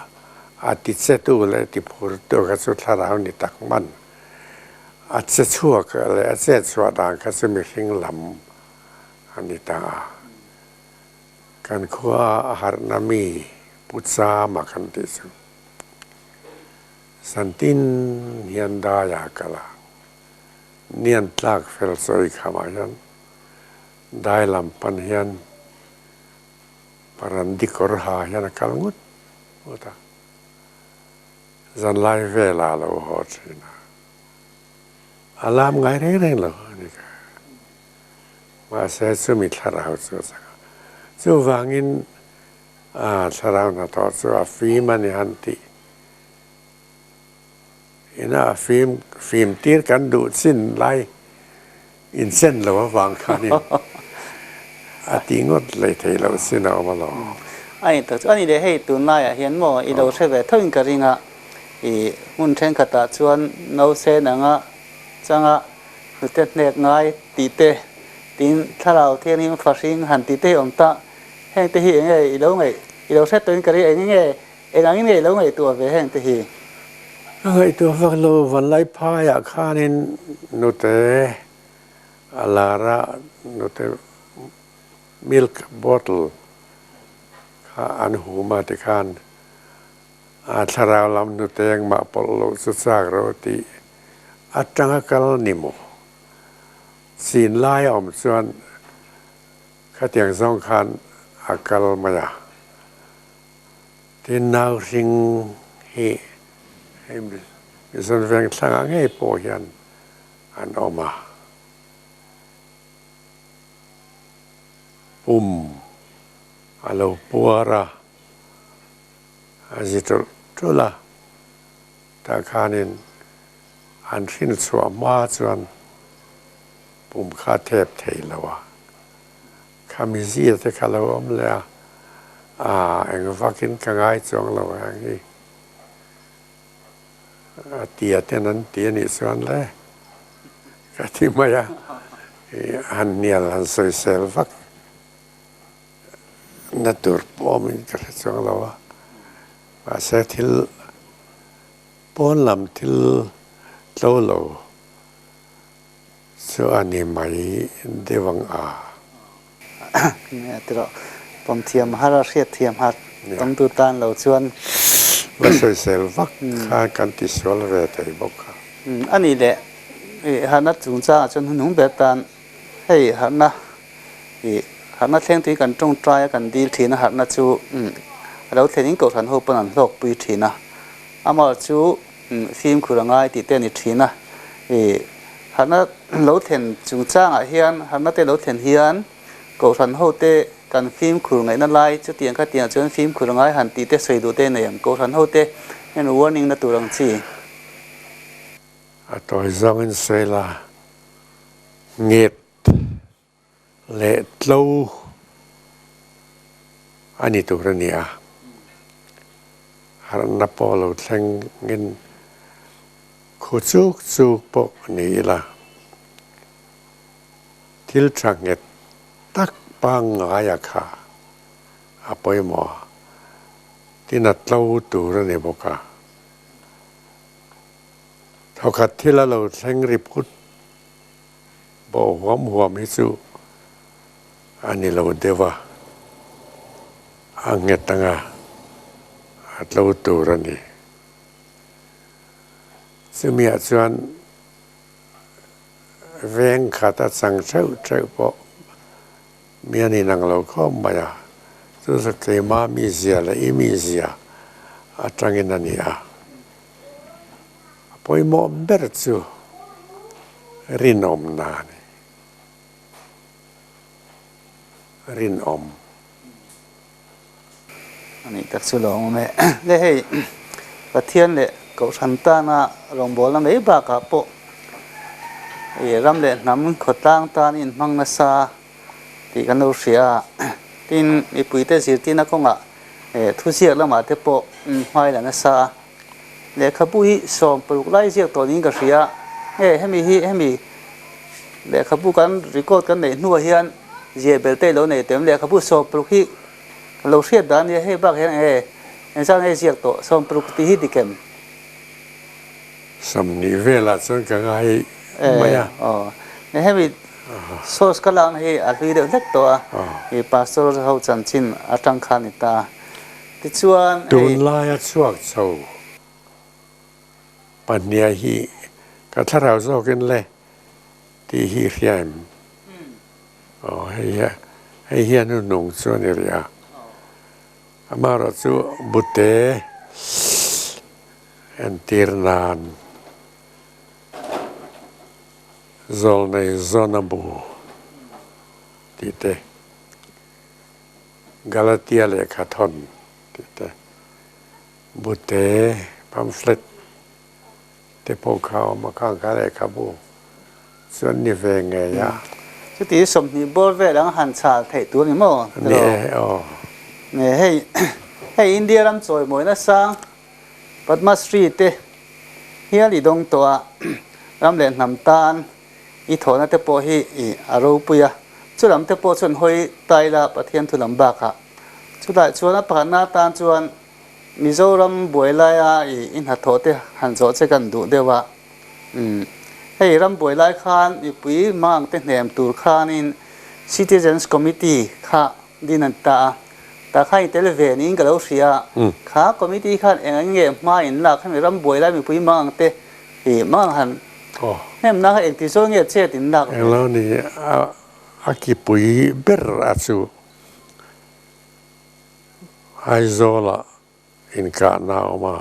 A ti chetu leh ti phurtu kha chu thlarau ni tak hman. A che chhuak leh a chet chhuah dan kha chu mihring lam a ni ta a. Kan khua a harhna mi Pu Chama kan tih chu zantin hian dai a kal a, nian tlak fel chawi khamah hian dai lam pan hian parandi kawr ha hian a kal ngut ngut a, zanlai velah a lo haw thin a, a lam ngai reng reng lo a ni kha. Mahse chumi thlarau chu a chak a. Chuvangin a thlarau hnathawh chu a fim a ni han tih. Ina a fim, fim tir kan duh chin lai. Insen lo avang khanin a ti ngawt lei thei loh sin a awm alawm. A ni tak chu a ni leh hei tunlaiah hian maw i lo hre ve tho in ka ring a, i hmun thenkhatah chuan nausen anga changa hnute hnek ngai tih te tin thlarau thianghlim fahring han tih te hi awm ta, heng te hi eng nge i lo ngaih i lo hre tawh in ka ring eng nge eng angin nge i lo ngaihtuah ve heng te hi? Ka ngaihtuah vak lo, Vanlaiphaiah khanin nute a lar a, nute milk bottle kha an hum a tikhan a thlarau lam nute engmah pawlh loh chu chak rawh tih atanga kal ni maw? Chin lai a awm chuan khatiang zawng khan a kal mai a. Tin, nau hring hi hei Mizon veng thlangah ngei pawh hian an awm a. Pum a lo puar a, a zi ṭulh ṭulh a, tah khanin an hrin chhuah hma chuan pum kha a thep thei lo a. Khami zia te kha lo awm leh a, aa eng vakin ka ngai chuang lo ang hi a tia ten an ti a nih chuan le ka ti mai a, han hnial han sawisel vak na tur pawh awmin ka hre chuang lo a, mahse thil pawn lam thil tlo lo Chu a ni mai deuh ang a. Nia tiraw, pawm thiam har a hriat thiam har tam tu tan lo chuan. Va sawisel vak kha kan ti sual ve thei bawk a. A nih leh i harhna chungchangah chuan hunhung ber tan hei harhna i harhna thleng tui kan tawngtai a kan dil thin a harhna chu a lo thlen in kohhran ho pawn an hlawk pui thin a amah chu Fimkhur a ngai tih te a ni thin a. I harhna lo thlen chungchangah hian, harhna te lo thlen hian Kohhran hote kan fimkhur ngaihna lai chutiang khatiang chuan fimkhur a ngai han tih te sawi duh te a nei ang. Kohhran hote hian warning na tur ang chi. A tawi zawngin sawi la, nget leh tlo a ni tur a ni a, harhna pawh lo thlengin khu chuk chuk pawh a ni ila, thil tha nghet tak pangngaia kha a pawimawh a, tin a tlo tur a ni bawk a. Thawkhat thil a lo thleng ri phut. Bo huam huam hi chu a ni lo deuh a, a nghet anga a tlo tur a ni. Chumiah chuan veng khat a chang theuh theuh pawh mi an inang lo khawp mai a, chu chu keima mizia leh i mizia atangin a ni a. A pawimawh ber chu rinawmna a ni. Rinawm. A nih tak chu lo awm e. Le hei, Pathian leh Kohhran tana rawngbawlna mai bakah pawh i ram leh hnam khawtlang tan inhmang nasa tih kan lo hria a. Tin, mipuite zirtirna kawngah thuziak lamah te pawh hmai la nasa a. Lehkhabu hi 16 lai ziak tawh niin ka hria. Nge hemi hi hemi lehkhabu kan record kan neih hnuah hian ziah bel te i lo nei tawh em? Lehkhabu 16 hi ka lo hriat dan nia hei bak hian nge engzat nge ziak tawh 16 tih hi dik em? 20 velah chuan ka ngai mai a. Aw nge hemi source ka lakna hi a hlui deuh hlek tawh a, i pastor ho chanchin atang khan ni ta. Tichuan, hei. Tunlaia chhuak chho pahniha hi ka thlarau zawkin le tih hi i hria em? Aw, hei hi hei hian hu nung chu a ni rih a. Amaherawh chu bute entir nan zawlnei zawna bu tih te. Galatia lehkha thawn tih te, bute, pamphlet, te pawh kha a awm a, khang kha lehkhabu chu an ni ve ngei a. Chuti 20 bawr vel ang han chhal theih tur ni maw? Ni e, aw. Nge hei hei India ram chawimawina sang Padma Shri te hial i dawng tawh a, ram leh hnam tan i thawhna te pawh hi i a ropui a, chu lam te pawh chuan hawi tai la Pathian thu lam bakah. Chutah chuan a pakhatna atan chuan Mizoram buai laia i i hnathawh te han zawh che kan duh deuh a. Umm hei ram buai lai khan mipui mang te hnem tur khanin Citizens Committee kha din an ta a, tah khan i tel ve niin ka lo hria a, kha committee khan eng ang nge hma in lak hemi ram buai lai mipui mang te i mang han hnemna kha engti zawl nge chet in lak ve? Englo ni a kipui ber a chu Aizawlah inkahna a awm a,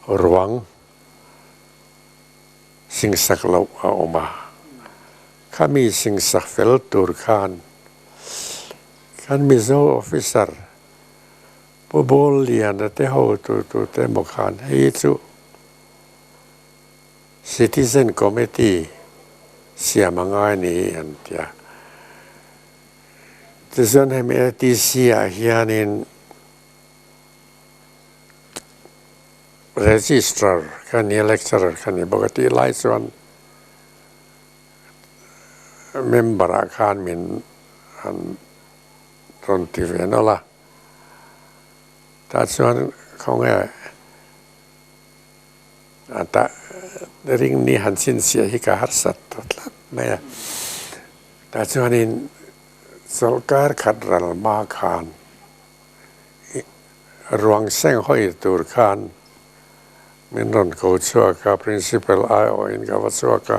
ruang singsak loh a awm a. Khami singsak fel tur khan kan Mizo officer Pu Bawlliana te hotu tute emaw khan hei chu Citizen Committee siam a ngai ni an ti a. Tichuan hemi ATC ah hianin Registrar ka ni a, Lecturer ka ni bawk a tih lai chuan member ah khan min han rawn ti ve nawlh a. Tah chuan khawnge a tah ring ni han chhinchhiah hi ka harsat ta tlat mai a. Tah chuanin chawlhkar khat ral hma khan ruang seng hawi tur khan min rawn ko chhuak a, Principal aiawhin ka va chhuak a,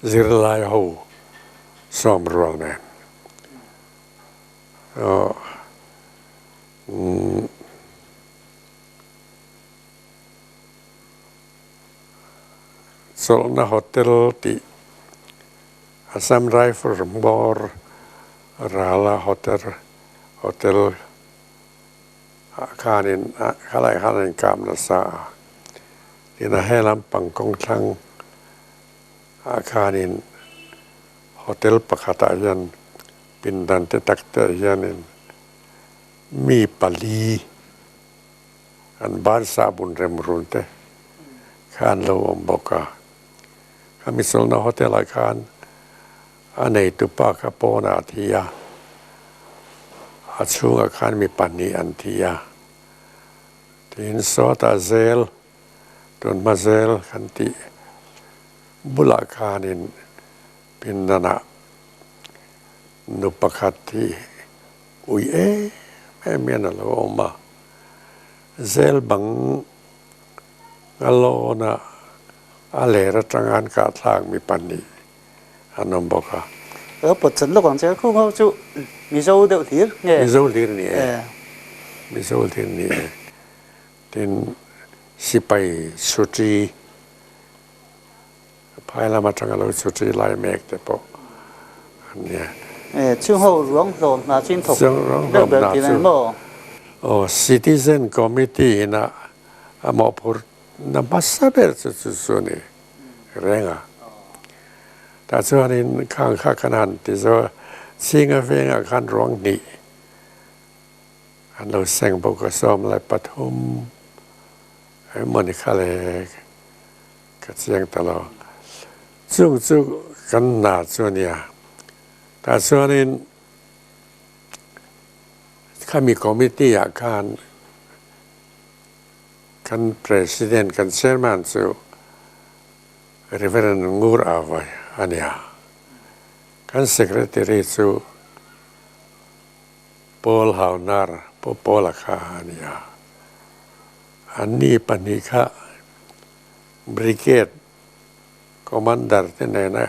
zirlai ho sawm rual nen. Aw umm chawlhna hotel tih Assam Rifle hmawr rala hotel hotel ah khanin khalai khan a inkam nasa a, tin a he lampang kawng thlang ah khanin hotel pakhatah hian pindan te tak te ah hianin mi pali an bansa bun rem run te kha an lo awm bawk a. Ka misolna hotel ah khan a neitupa kha pawnah a thi a, a chhungah khan mi pahnih an thi a. Tin sawtah zel, tunhma zel kan tih bulah khanin pindanah nu pakhat hi ui em em hian a lo awm a, zel bang a lawn a. A ler atanga an kah thlak mi pahnih an awm bawk a. Lo pawt chan lawk ang che khung ho chu Mizo deuh hlir nge? Mizo hlir ni e. Mizo hlir ni e. Tin, sipai chhuti, phai lam atanga lo chhuti lai mek te pawh an nia. E, chung ho ruang hlawm hna chu in thawk deuh ber thin a ni maw? Aw, Citizen Committee ina a mawhphurh Na hmasa ber chu chu chu ni reng a. Tah chuanin khang kha kan han ti zo a, Chhinga vengah khan ruang hnih an lo seng bawk a, 13 emaw ni kha le ka chiang ta lo. Chung chu kan hna chu a nia. Tah chuanin khami committee ah khan Kan President, kan Chairman chu Reverend Ngur Avai a ni a. Kan Secretary chu Paul Haunar, Pu Paula kha a ni a. Anni pahnih kha Brigade Commander te nena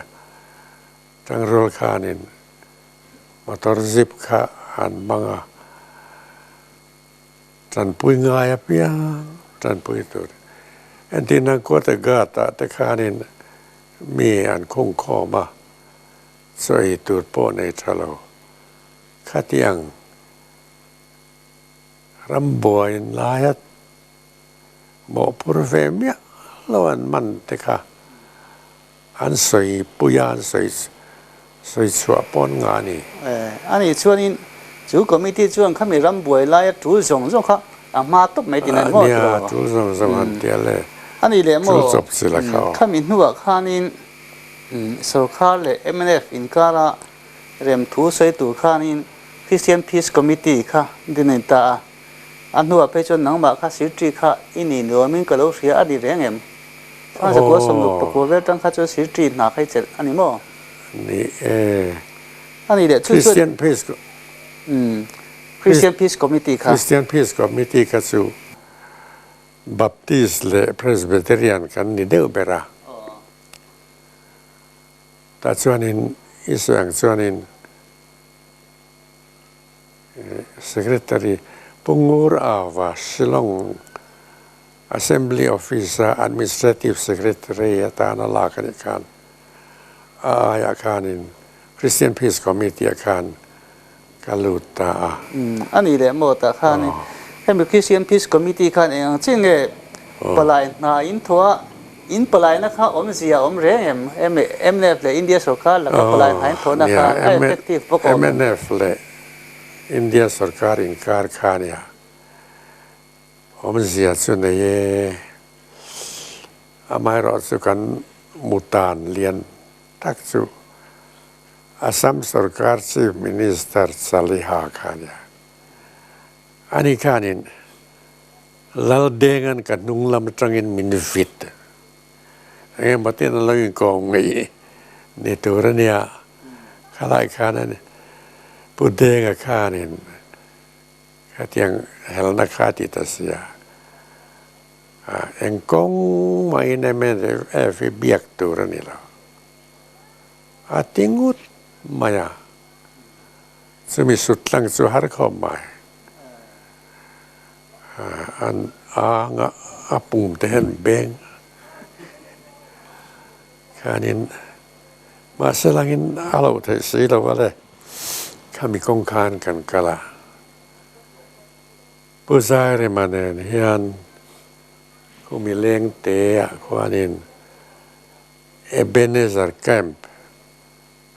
tangrual khanin motor jeep kha an hmang a. Tanpui ngai apiang tanpui tur. Entirna Quarter Guard ah te khanin mi an khung khawm a, chaw ei tur pawh nei tha lo. Khatiang rambuai laia mawhphur ve miah lo an man te kha An sawi pui a, an sawi sawi chhuah pawn nga a ni. A nih chuanin chu committee chuan khami ram buai laia tul zawng zawng kha a hma tawp mai tih nan maw ti lo? Nia, tul zawng zawng an tia le. A nih leh maw Tul chawp chi la kha aw. Khami hnuah khanin sorkar leh mnf inkara rem thu sawi tur khanin Christian Peace Committee kha din a ni ta a. A hnuah phei chuan nangmah kha Sirṭi kha i ni nuamin ka lo hria a ni reng em? Thla zakua sawmruk pakua vel tang kha chuan Sirṭi hna kha i chelh a ni maw? Ni e. A ni leh chu chuan Christian Peace Umm Christian Peace Committee kha. Christian Peace Committee kha chu Baptist leh Presbyterian kan ni deuh ber a. Tah chuanin i sawi ang chuanin Secretary Pu Ngur Ava Shillong Assembly Office-a Administrative Secretary atana lak a nih khan a aiah khanin Christian Peace Committee-ah khan ka lut ta a. A nih leh maw tah khanin hemi Christian Peace Committee khan eng ang chiah nge palai hna in thawh a, in palaina kha awmzia a awm reng em? Mnf leh India sorkar laka palai hna in thawhna kha a effective bawk awm em? Mnf leh India sorkar inkar kha nia awmzia chu nei e. Amaherawhchu chu kan mutan lian tak chu Assam sorkar Chief Minister Chaliha kha nia. Ani khanin Laldenga'n ka hnung lam atangin min vit. Engemaw tin a lo inkawm ngei ni tur a nia. Khalai khan a ni. Pu Denga khanin khatiang helna kha a ti ta sia. Eng kawng mahin mnf hi biak tur a ni lo. A ti ngut mai a. Chumi sut tlang chu har khawp mai. An anga a pum te hian beng khanin mahse langin a loh theih si lo a le. Khami kawng khan kan kal a. Pu Zairema nen hian khumi leng te ah khuanin Ebenezer Camp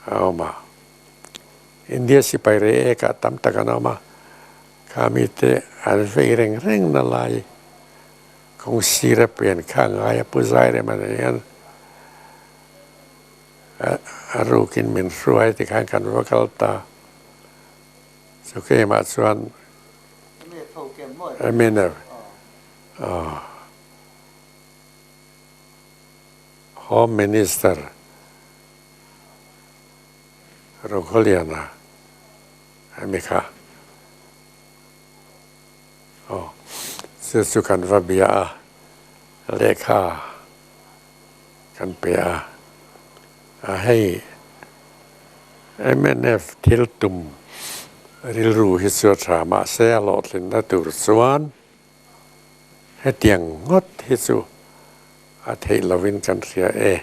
a awm a. India sipai rei ek ah tam tak an awm a, kha mite an vei reng reng na lai kawng sir a pian kha a ngai a, Pu Zairema nen hian a rukin min hruai tikhan kan va kal ta. Chu keimah chuan Eminem Home Minister Rokhawliana hemi kha aw chu chu kan va bia a, lehkha kan pe a, a hei mnf thil tum rilru hi chu a tha mahse a hlawhtlinna tur chuan hetiang ngawt hi chu a theih lovin kan hria e.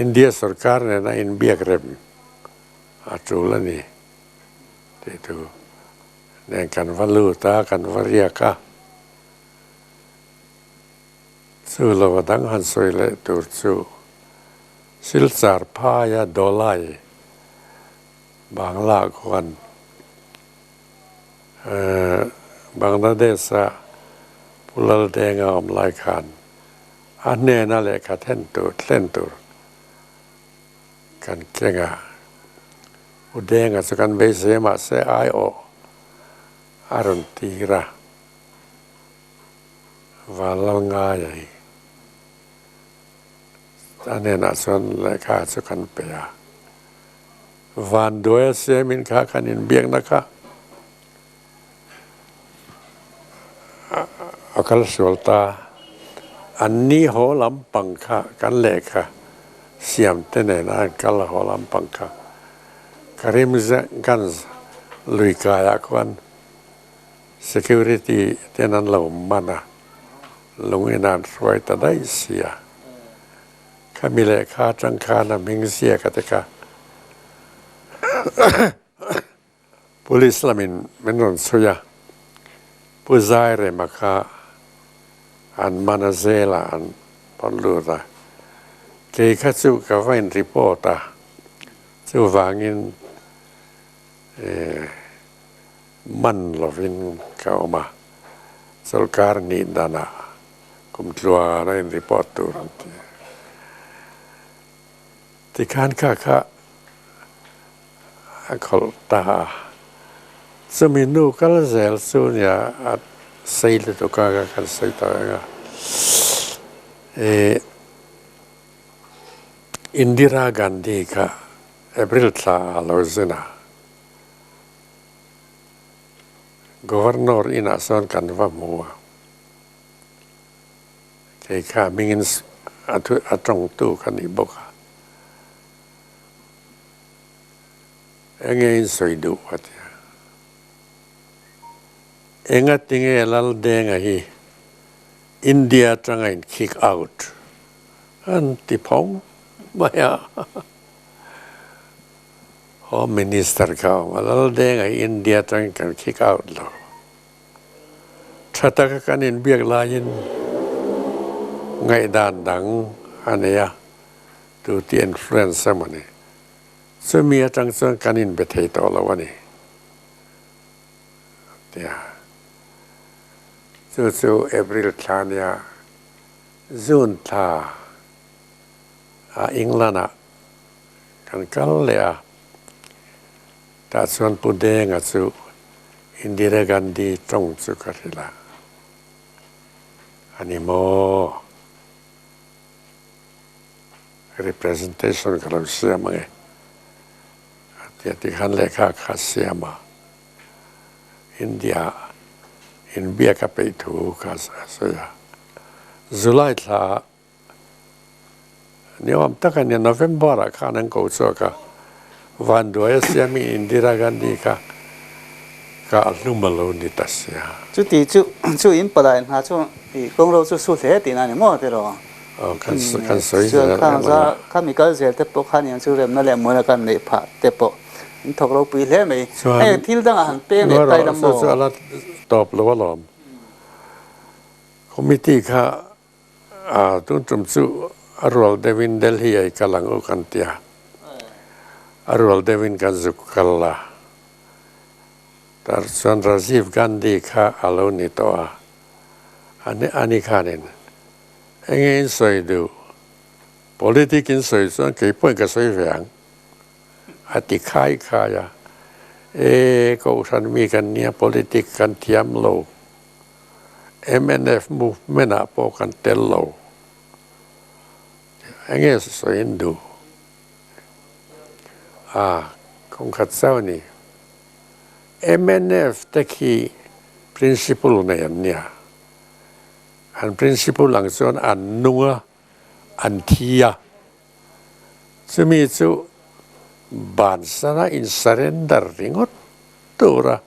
India sorkar nena inbiak rem a tul a ni tih thu nen kan va lut a, kan va riak a. Chu lo a dang han sawi leh tur chu Silchar phaia Dholai Bangla khuan Bangladesh-a Pu Laldenga awm lai khan A hnena lehkha then tur thlen tur kan keng a, U Denga chu kan beisei a mahse aiawh a rawn tir a, Vanlalngaia hi a hnenah chuan lehkha chu kan pe a, Vanduaia siamin kha kan inbiakna kha A kal sual ta. An ni haw lampang kha kan lehkha siam te nena an kal haw lampang kha Karimganj lui kaiah khuan security ten an lo man a, lung in an hruai ta daih si a. Khami lehkha atang khan a hming ziak a te kha. Police lamin min rawn chhui a, Pu Zairema kha an man a zelah an pawn lut a. Kei kha chu ka va in report a, chuvangin man lovin ka awm a, sorkar nih danah kum tluan a in report tur an ti a. Tikhan kha kha a khawlh ta a, chumi nu kal zel chu nia a sei lutuk a ka kan sawi tawh ang a, eh Indira Gandhi kha April thla a lo zin a, Governor inah sawn kan va hmu a, kei kha hmingin a tawngtu ka ni bawk a. Enge in sawi duh a ti a. Engatinge Laldenga hi India atanga in kick out an ti phawng mai a. Home Minister kha a awm a, Laldenga hi India atangin kan kick out lo. Tha taka kan inbiak laiin ngaihdan dang a nei a. Tu tih influence emaw ni. Chumi atang chuan kan inbe thei tawh lo a ni. Tia. Chu chu April thla nia June thla ah England ah kan kal leh a. Tah chuan Pu Denga chu Indira Gandhi tawng chu ka hrilh a. A ni maw? Representation ka lo siam ange a ti a tikhan lehkha kha siam a, India inbiak a peih thu kha a sawi a. July thla ni awm tak a nia November ah khan an ko chhuak a, Vanduai a siamin Indira Gandhi kha ka hlum a lo ni ta sia. Chuti chu chu in palai hna chu i kawngro chu su hle tihna a ni maw tiraw? Aw kan kan sawi zel Chuan khang za kha mi kal zel te pawh khan eng chu remna leh muana kan neih phah te pawh in thawk ropui hle mai. Chuan Hei thil dangah han peng leh tai la maw? Chu chu a la tawp lo alawm. Committee kha A tun tum chu a rual deuhin Delhi ah i kal ang u kan ti a, a rual deuhin kan zuk kal a. Tar chuan Rajiv Gandhi kha a lo ni tawh a, ani khanin enge in sawi duh, politic in sawi chuan kei pawhin ka sawi ve ang a ti khai khai a, e Kohhran mi kan nia politic kan thiam lo. Mnf movement ah pawh kan tel lo. Enge sawiin duh? A, kawngkhat chauh a ni. Mnf te khi principle nei an nia. An principle ang chuan an nung a, an thi a. Chumi chu bansana in surrender ringawt tura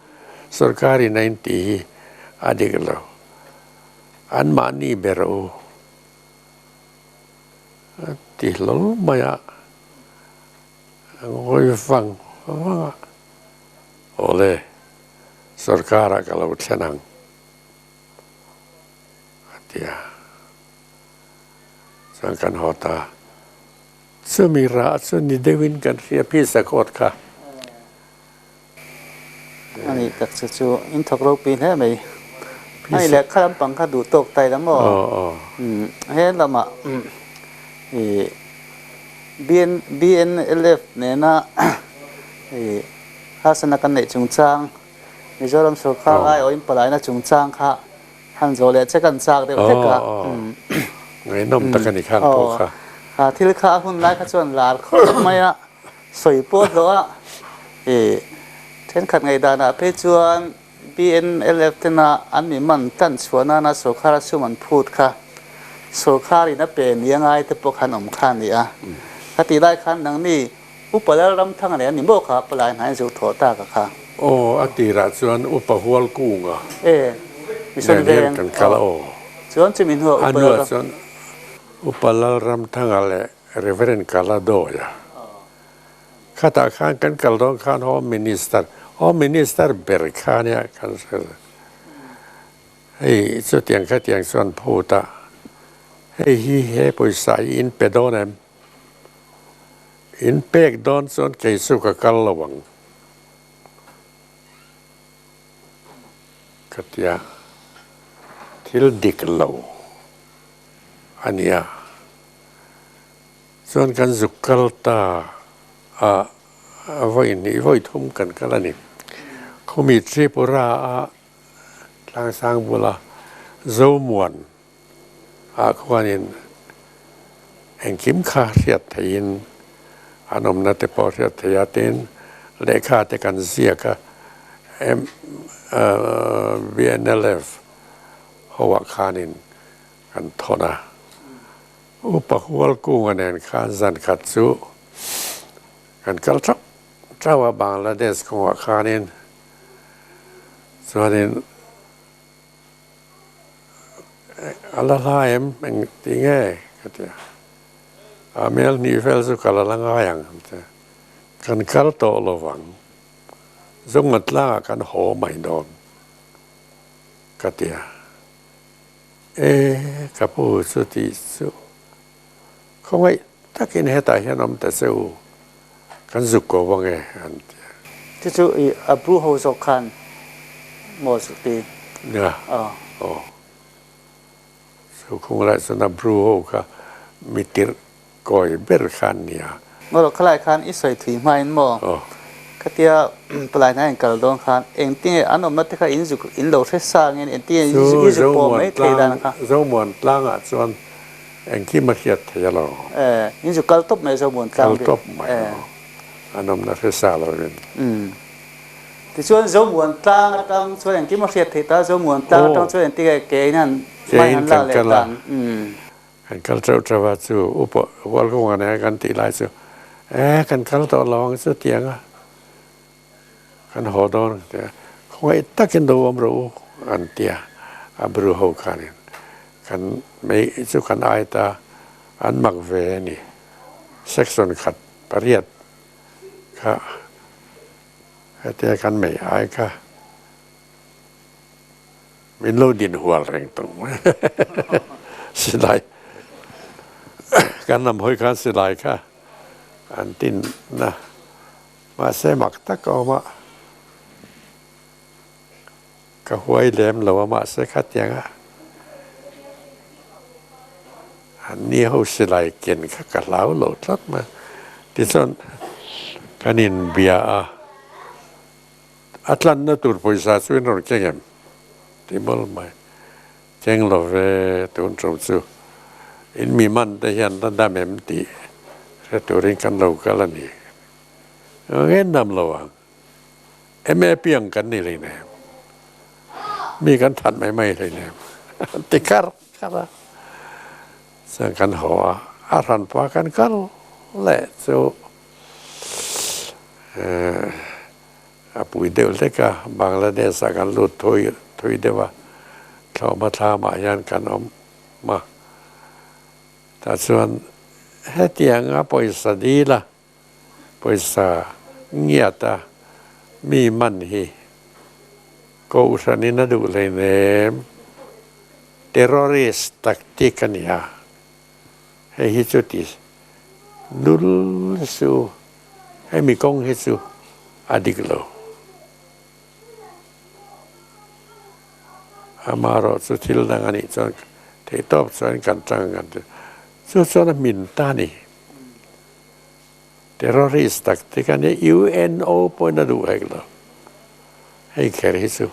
sorkarin a intih hi a dik lo. Anmahni ber u a ti hlawl mai a, a ngawi vang vang a, Awle, sorkarah ka lo thlen ang a ti a. Chuan kan haw ta. Chumi rah chu ni deuhin kan hria phisa kawt kha. A nih tak chu chu in thawk ropui hle mai. Hei leh kha lampang kha duh tawk tai la maw? He lamah i BNLF nena i harsatna kan neih chungchang Mizoram sorkar aiawh in palaina chungchang kha Han zawh leh che kan chak deuh hlek a. Ngaihnawm tak a ni khang pawh kha. Kha thil kha a hun lai kha chuan lar khawp mai a, sawi pawh hlawh a. I thenkhat ngaihdanah phei chuan BNLF tena an mi man tan chhuah nana sorkar a sum an phut kha sorkarin a pe ni a ngai te pawh khan awm kha a ni a. Khatih lai khan nangni Upa Lalramthanga leh a ni maw kha palai hnai zu thawh tak a kha. Aw, a tirah chuan Upa Hualkunga E, Mission nen hian Veng, kan kal a aw. aw. Chuan chumi hnuah A Upa hnuah Lalram. chuan Upa Lalramthanga leh Reverend Kaladawia khatah khan kan kal dawn khan Home Minister, Home Minister ber kha nia kan hre lo. Hei chutiang khatiang chuan phut a, hei hi he pawisa hi in pe dawn em? In pek dawn chuan kei chu ka kal lo ang ka ti a, thil dik lo a nia. Chuan kan zuk kal ta a, vawi hnih vawi thum kan kal a ni. Khumi Tripura a Tlangsang bula Zomuan ah khuanin engkim kha hriat theihin an awmna te pawh hriat thei a, tin lehkha te kan ziak a, BNLF ho ah khanin kan thawn a. Upa Hualkunga nen khan zan khat chu kan kal thap thap a Bangladesh kawngah khanin chuanin A la hla em? Eng ti nge? Ka ti a. A hmel hnih vel chu ka la la ngai ang an ti a. Kan kal tawh lo vang. Zunga tlangah kan haw mai dawn ka ti a. E, ka pu chu tih chu khawngaih takin hetah hian awm ta che u, kan zuk ko vang e an ti a. Chu chu i a bru ho zawk khan maw zuk ti? Nia, aw. Chu khung lai chuan a bru ho kha mi tirh kawi ber kha an nia. Maw khalai khan i sawi thui hmain maw? Aw. Khatia palai hna in kal dawn khan engtinge an awmna te kha in zuk in lo hre sa angin engtinge i zuk pawh mai thei dan kha? Chu Zomuan tlangah chuan Engkim a hriat thei a lo. Eh, in zu kal tawp mai Zomuan tlang bik. Kal tawp mai lo. An awmna hre sa lo in. Umm. Tichuan Zomuan tlang atang chuan engkim a hriat theih ta, Zomuan tlang atang chuan engtik e ke in han hmai han la leh tan. Umm. Kan kal teuh teuh a chu upa Hualkunga nen kan tih lai chu eh kan kal tawh lo ang chu tiang a kan haw dawn an ti a, khawngaih takin lo awm rawh u an ti a, a bru ho khanin kan mei chu kan ai ta an mak ve a ni, section khat pariat kha hetia kan mei ai kha min lo din hual reng tawh mai silai kan lam hawi khan silai kha an tin na. Mahse mak tak a awm a, ka huai lem lo a mahse khatiang a an ni ho silai ken kha ka hlau lo tlat mai. Tichuan kan inbia a, a tlanna tur pawisa chu in rawn keng em? Ti mawlh mai. Keng lo ve tun ṭum chu in mi man te hian la dam em tih hre turin kan lo kal a ni. Ngen dam lo ang. MAP ang kan ni hleinem. Mi kan that mai mai hleinem. An ti kar kar a. Chuan kan haw a, a hranpa kan kal leh chu A pui deuh hlek a, Bangladesh ah kan lut thui thui deuh a, thlawhhma thlamah hian kan awm a. Tah chuan hetianga pawisa dil a, pawisa ngiat a mi man hi Kohhranin a duh hleinem, terrorist tactic a ni a, hei hi chu ti nul su. Hemi kawng hi chu a dik lo. Amaherawh chu thil dang a nih chuan theihtawp chuan kan tang kan ti. Chu chuan a hmin ta a ni. Terrorist tak te kha nia UNO pawhin a duh hek lo. Hei kher hi chu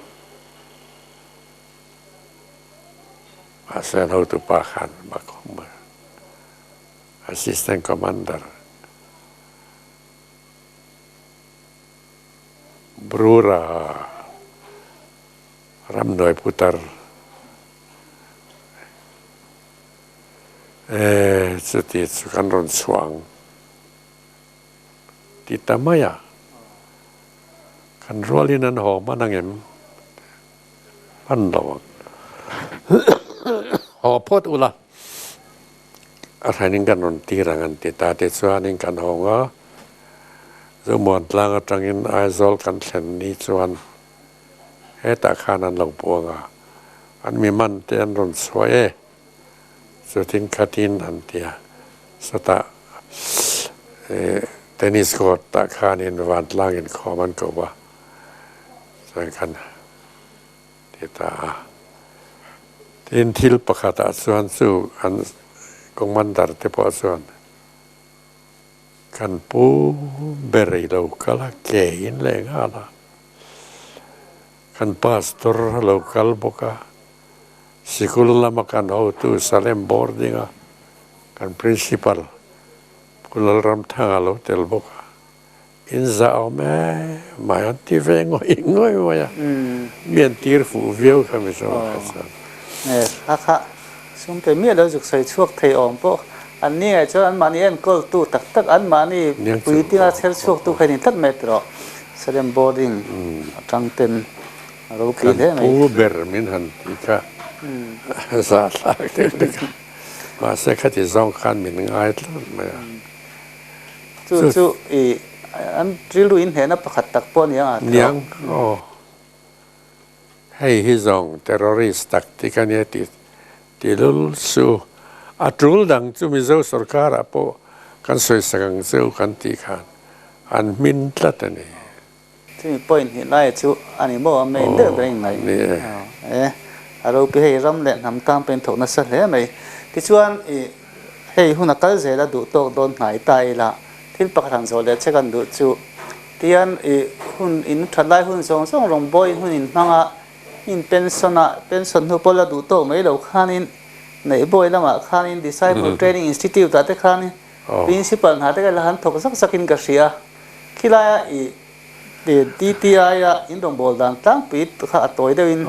mahse an hotupa khan mak awm a. Assistant Commander Brura Ramhnuai Putar e chuti chu kan rawn chhuang ti ta mai a, kan rualin an haw hman angem hman lo ang haw phawt ula. A hranin kan rawn tir ang an ti ta tichuanin kan hawng a, Zomuan tlang atangin Aizawl kan thlen ni chuan hetah khan an lo buang a, an mi man te an rawn chhuah e, chutin khatin an ti a, sawtah eh. Tennis court ah khanin vantlang inkhawm an ko a, chuan kan ti ta a. Tin, thil pakhatah chuan chu an commander te pawh chuan kan pu ber i lo kal a, ke in leh nghal a, kan pastor a lo kal bawk a, sikul lama kan hotu Salem boarding a kan principal Pu Lalramthanga lo tel bawk a, in zah awm e mai an ti ve ngawih ngawih mai a, mi an tir fuh viau kha Mizo kha chuan. Nge kha kha sum pe miah lo zuk sawi chhuak thei awm pawh an ni ngaih chuan anmahni enkawltu tak tak anmahni puitinga chher chhuaktu kha ni tlat mai tawh Salem boarding atang ten a ropui hle mai. Kan pu ber min han ti kha zahthlak deuh deuh kha. Mahse khati zawng khan min ngai tlat mai a. Chu chu i an rilru in hnehna pakhat tak pawh a ni ang a tawh. Niang aw. Hei hi zawng terrorist tak ti ka nia tih ti lul su. A tul dang chu Mizo sorkarah pawh kan sawisak ang cheu kan tih khan an hmin tlat a ni. Chumi point hnih lai chu a ni maw a main deuh ber a inngaih e. A ropi hei ram leh hnam tan pawhin thawk nasa hle mai. Tichuan i hei hun a kal zel a duh tawk dawn hnai ta ila thil pakhat han zawh leh che kan duh chu tian i hun in that lai hun zawng zawng rawngbawin hun in hmang a in pension a pension hnu pawh la duh tawk mai lo khanin neihbawi lamah khanin Disciple Training Institute ah te khanin Principal hna te kha la han thawk zak zakin ka hria. Khilaia i DTI a in rawngbâwl dan tlangpui kha a tawi deuhin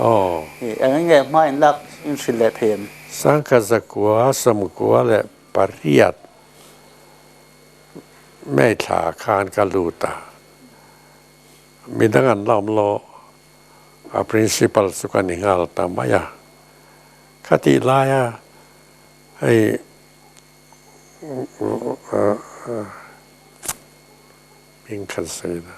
eng eng nge hma in lak in hrilh leh thei em? Sangkhat zakua, sawmkua leh pariat May thla khan ka lut a, midang an la awm lo, a principal chu ka ni nghal ta mai a. Khatih laia hei Hming khan sawi na.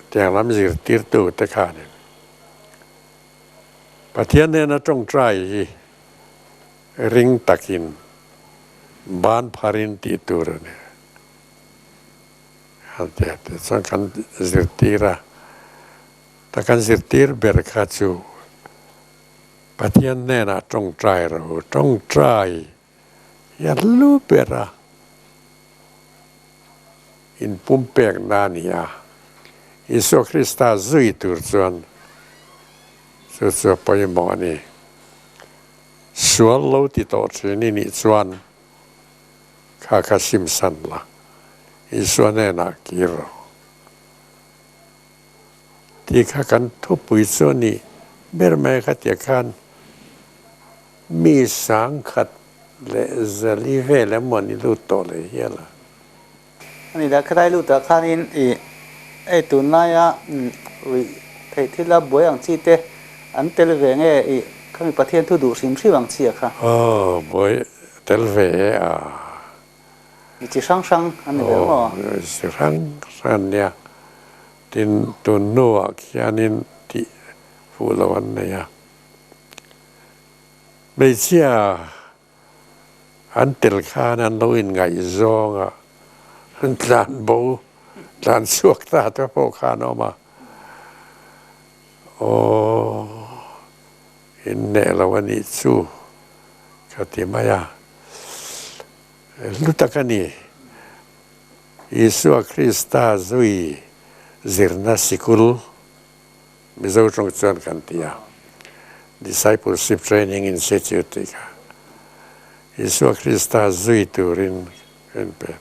Tiang lam zirtirtu te khanin Pathian hnena tawngtai hi ring takin ban pharin tih tur a ni. Han ti a, tichuan kan zirtir a, ta kan zirtir ber kha chu Pathian hnenah tawngtai rawh u, tawngtai hi a hlu ber a, inpumpekna a ni a, Isua Krista zui tur chuan chu chu a pawimawh a ni. Sual lo ti tawh thin i nih chuan kha kha simsan la, Isua hnenah kir rawh. Tih kha kan thupui chu a ni ber mai a khatia khan mi sangkhat leh zali vel emaw an i lut tawh leh hial a. A ni dah khatlai lutah khanin i hei tunlaia ruih theih thila buai ang chi te an tel ve nge i khami Pathian thu duh hrim hrim ang chi a kha. Aw buai tel ve e a. Mi chi hrang hrang an ni ve maw? Aw, chi hrang hrang an nia. Tin, tun hnuah khianin tih fuh lo an nei a. Hmeichhia an tel khan an lo inngaihzawng a, an tlan bo, tlan chhuak ta te pawh kha an awm a. Aw, inneh lo a nih chu ka ti mai a. Hlu tak a ni. Isua Krista zui zirna sikul Mizo tawng chuan kan ti a, Discipleship Training Institute tih kha. Isua Krista zui turin kan pe.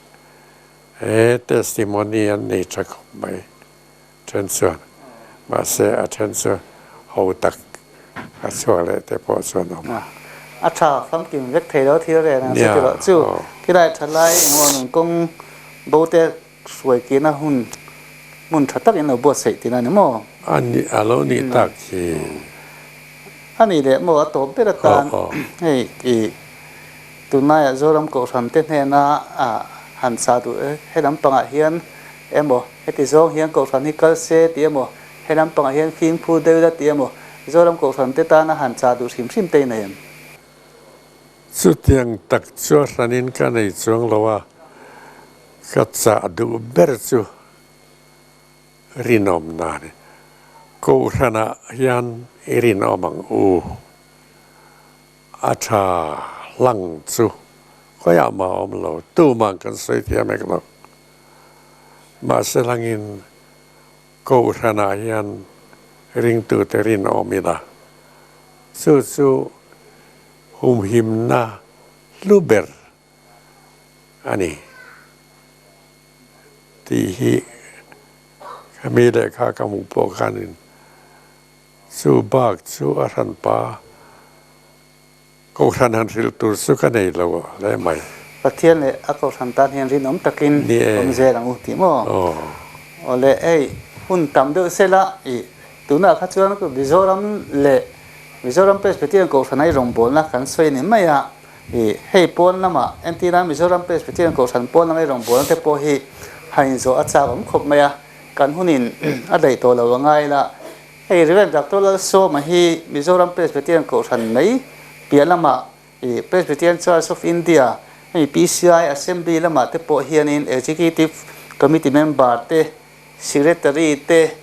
He testimony an nei tha khawp mai then chuan. Mahse a then chu ho tak a chhuak leh te pawh chuan awm a. A tha famkim vek thei lo thil reng ang chu ti loh chu. Khilai tha lai engemaw nun kawng bo te hruai kihna hun hmun tha tak in lo buatsaih tihna a ni maw? A ni a lo nih tak hi. A nih leh maw a tawp ber atan hei i tunlaiah Zoram Kohhran te hnena han sa duh he lampangah hian emaw heti zawng hian Kohhran hi kal se tih emaw He lampangah hian fimkhur deuh ila ti emaw Zoram Kohhran te tana han chah duh hrim hrim te i nei em? Chutiang tak chu a hranin ka nei chuang lo a, ka chah duh ber chu rinawm na a ni. Kohhranah hian i rinawm ang u. A tha hlang chu khawiah mah a awm lo, tumah kan sawi thiam ek lo. Mahse hlangin Kohhranah hian ringtute rinawm ila, chu chu humhimna hlu ber a ni tih hi ka mi lehkha ka hmuh pawh khanin chu bak chu a hranpa Kohhran han hrilh tur chu ka nei lo hle mai. Pathian leh a Kohhran tan hian rinawm takin awm zel ang u tih maw? Aw le, hei hun tam deuh sela i tunah kha chuan Mizoram leh Mizoram Presbyterian Kohhran a i rawngbawlna kan sawi a ni mai a, i hei pawn lamah entirna Mizoram Presbyterian Kohhran pawn lama i rawngbawlna te pawh hi han inzawh a chak awm khawp mai a, kan hunin a daih tawh lo a ngai la. Hei Rev. Doctor Lalsawma hi Mizoram Presbyterian Kohhran mai piah lamah ih Presbyterian Church of India hemi PCI Assembly lamah te pawh hianin Executive Committee member te, Secretary te,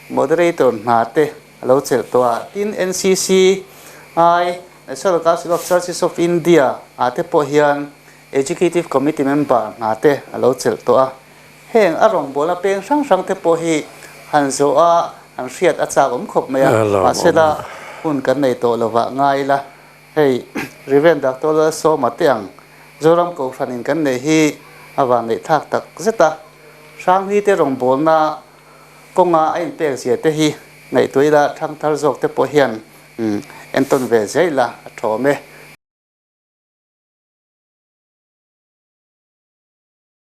Moderator hna te a lo chelh tawh a. Tin, NCCI, National Council of Churches of India, ah te pawh hian Executive Committee member hna te a lo chelh tawh a. Heng a rawngbawlna peng hrang hrang te pawh hi han zawh a, han hriat a chak awm khawp mai a, mahsela hun kan nei tawh lovah ngai ila, hei Rev. Doctor Lalsawma te ang Zoram Kohhranin kan neih hi a van neih thlak tak zet a, Hranghlui te rawngbawlna kawnga a inpek zia te hi ngaihtuah ila thangthar zawk te pawh hian entawn ve zel ila a thawm e.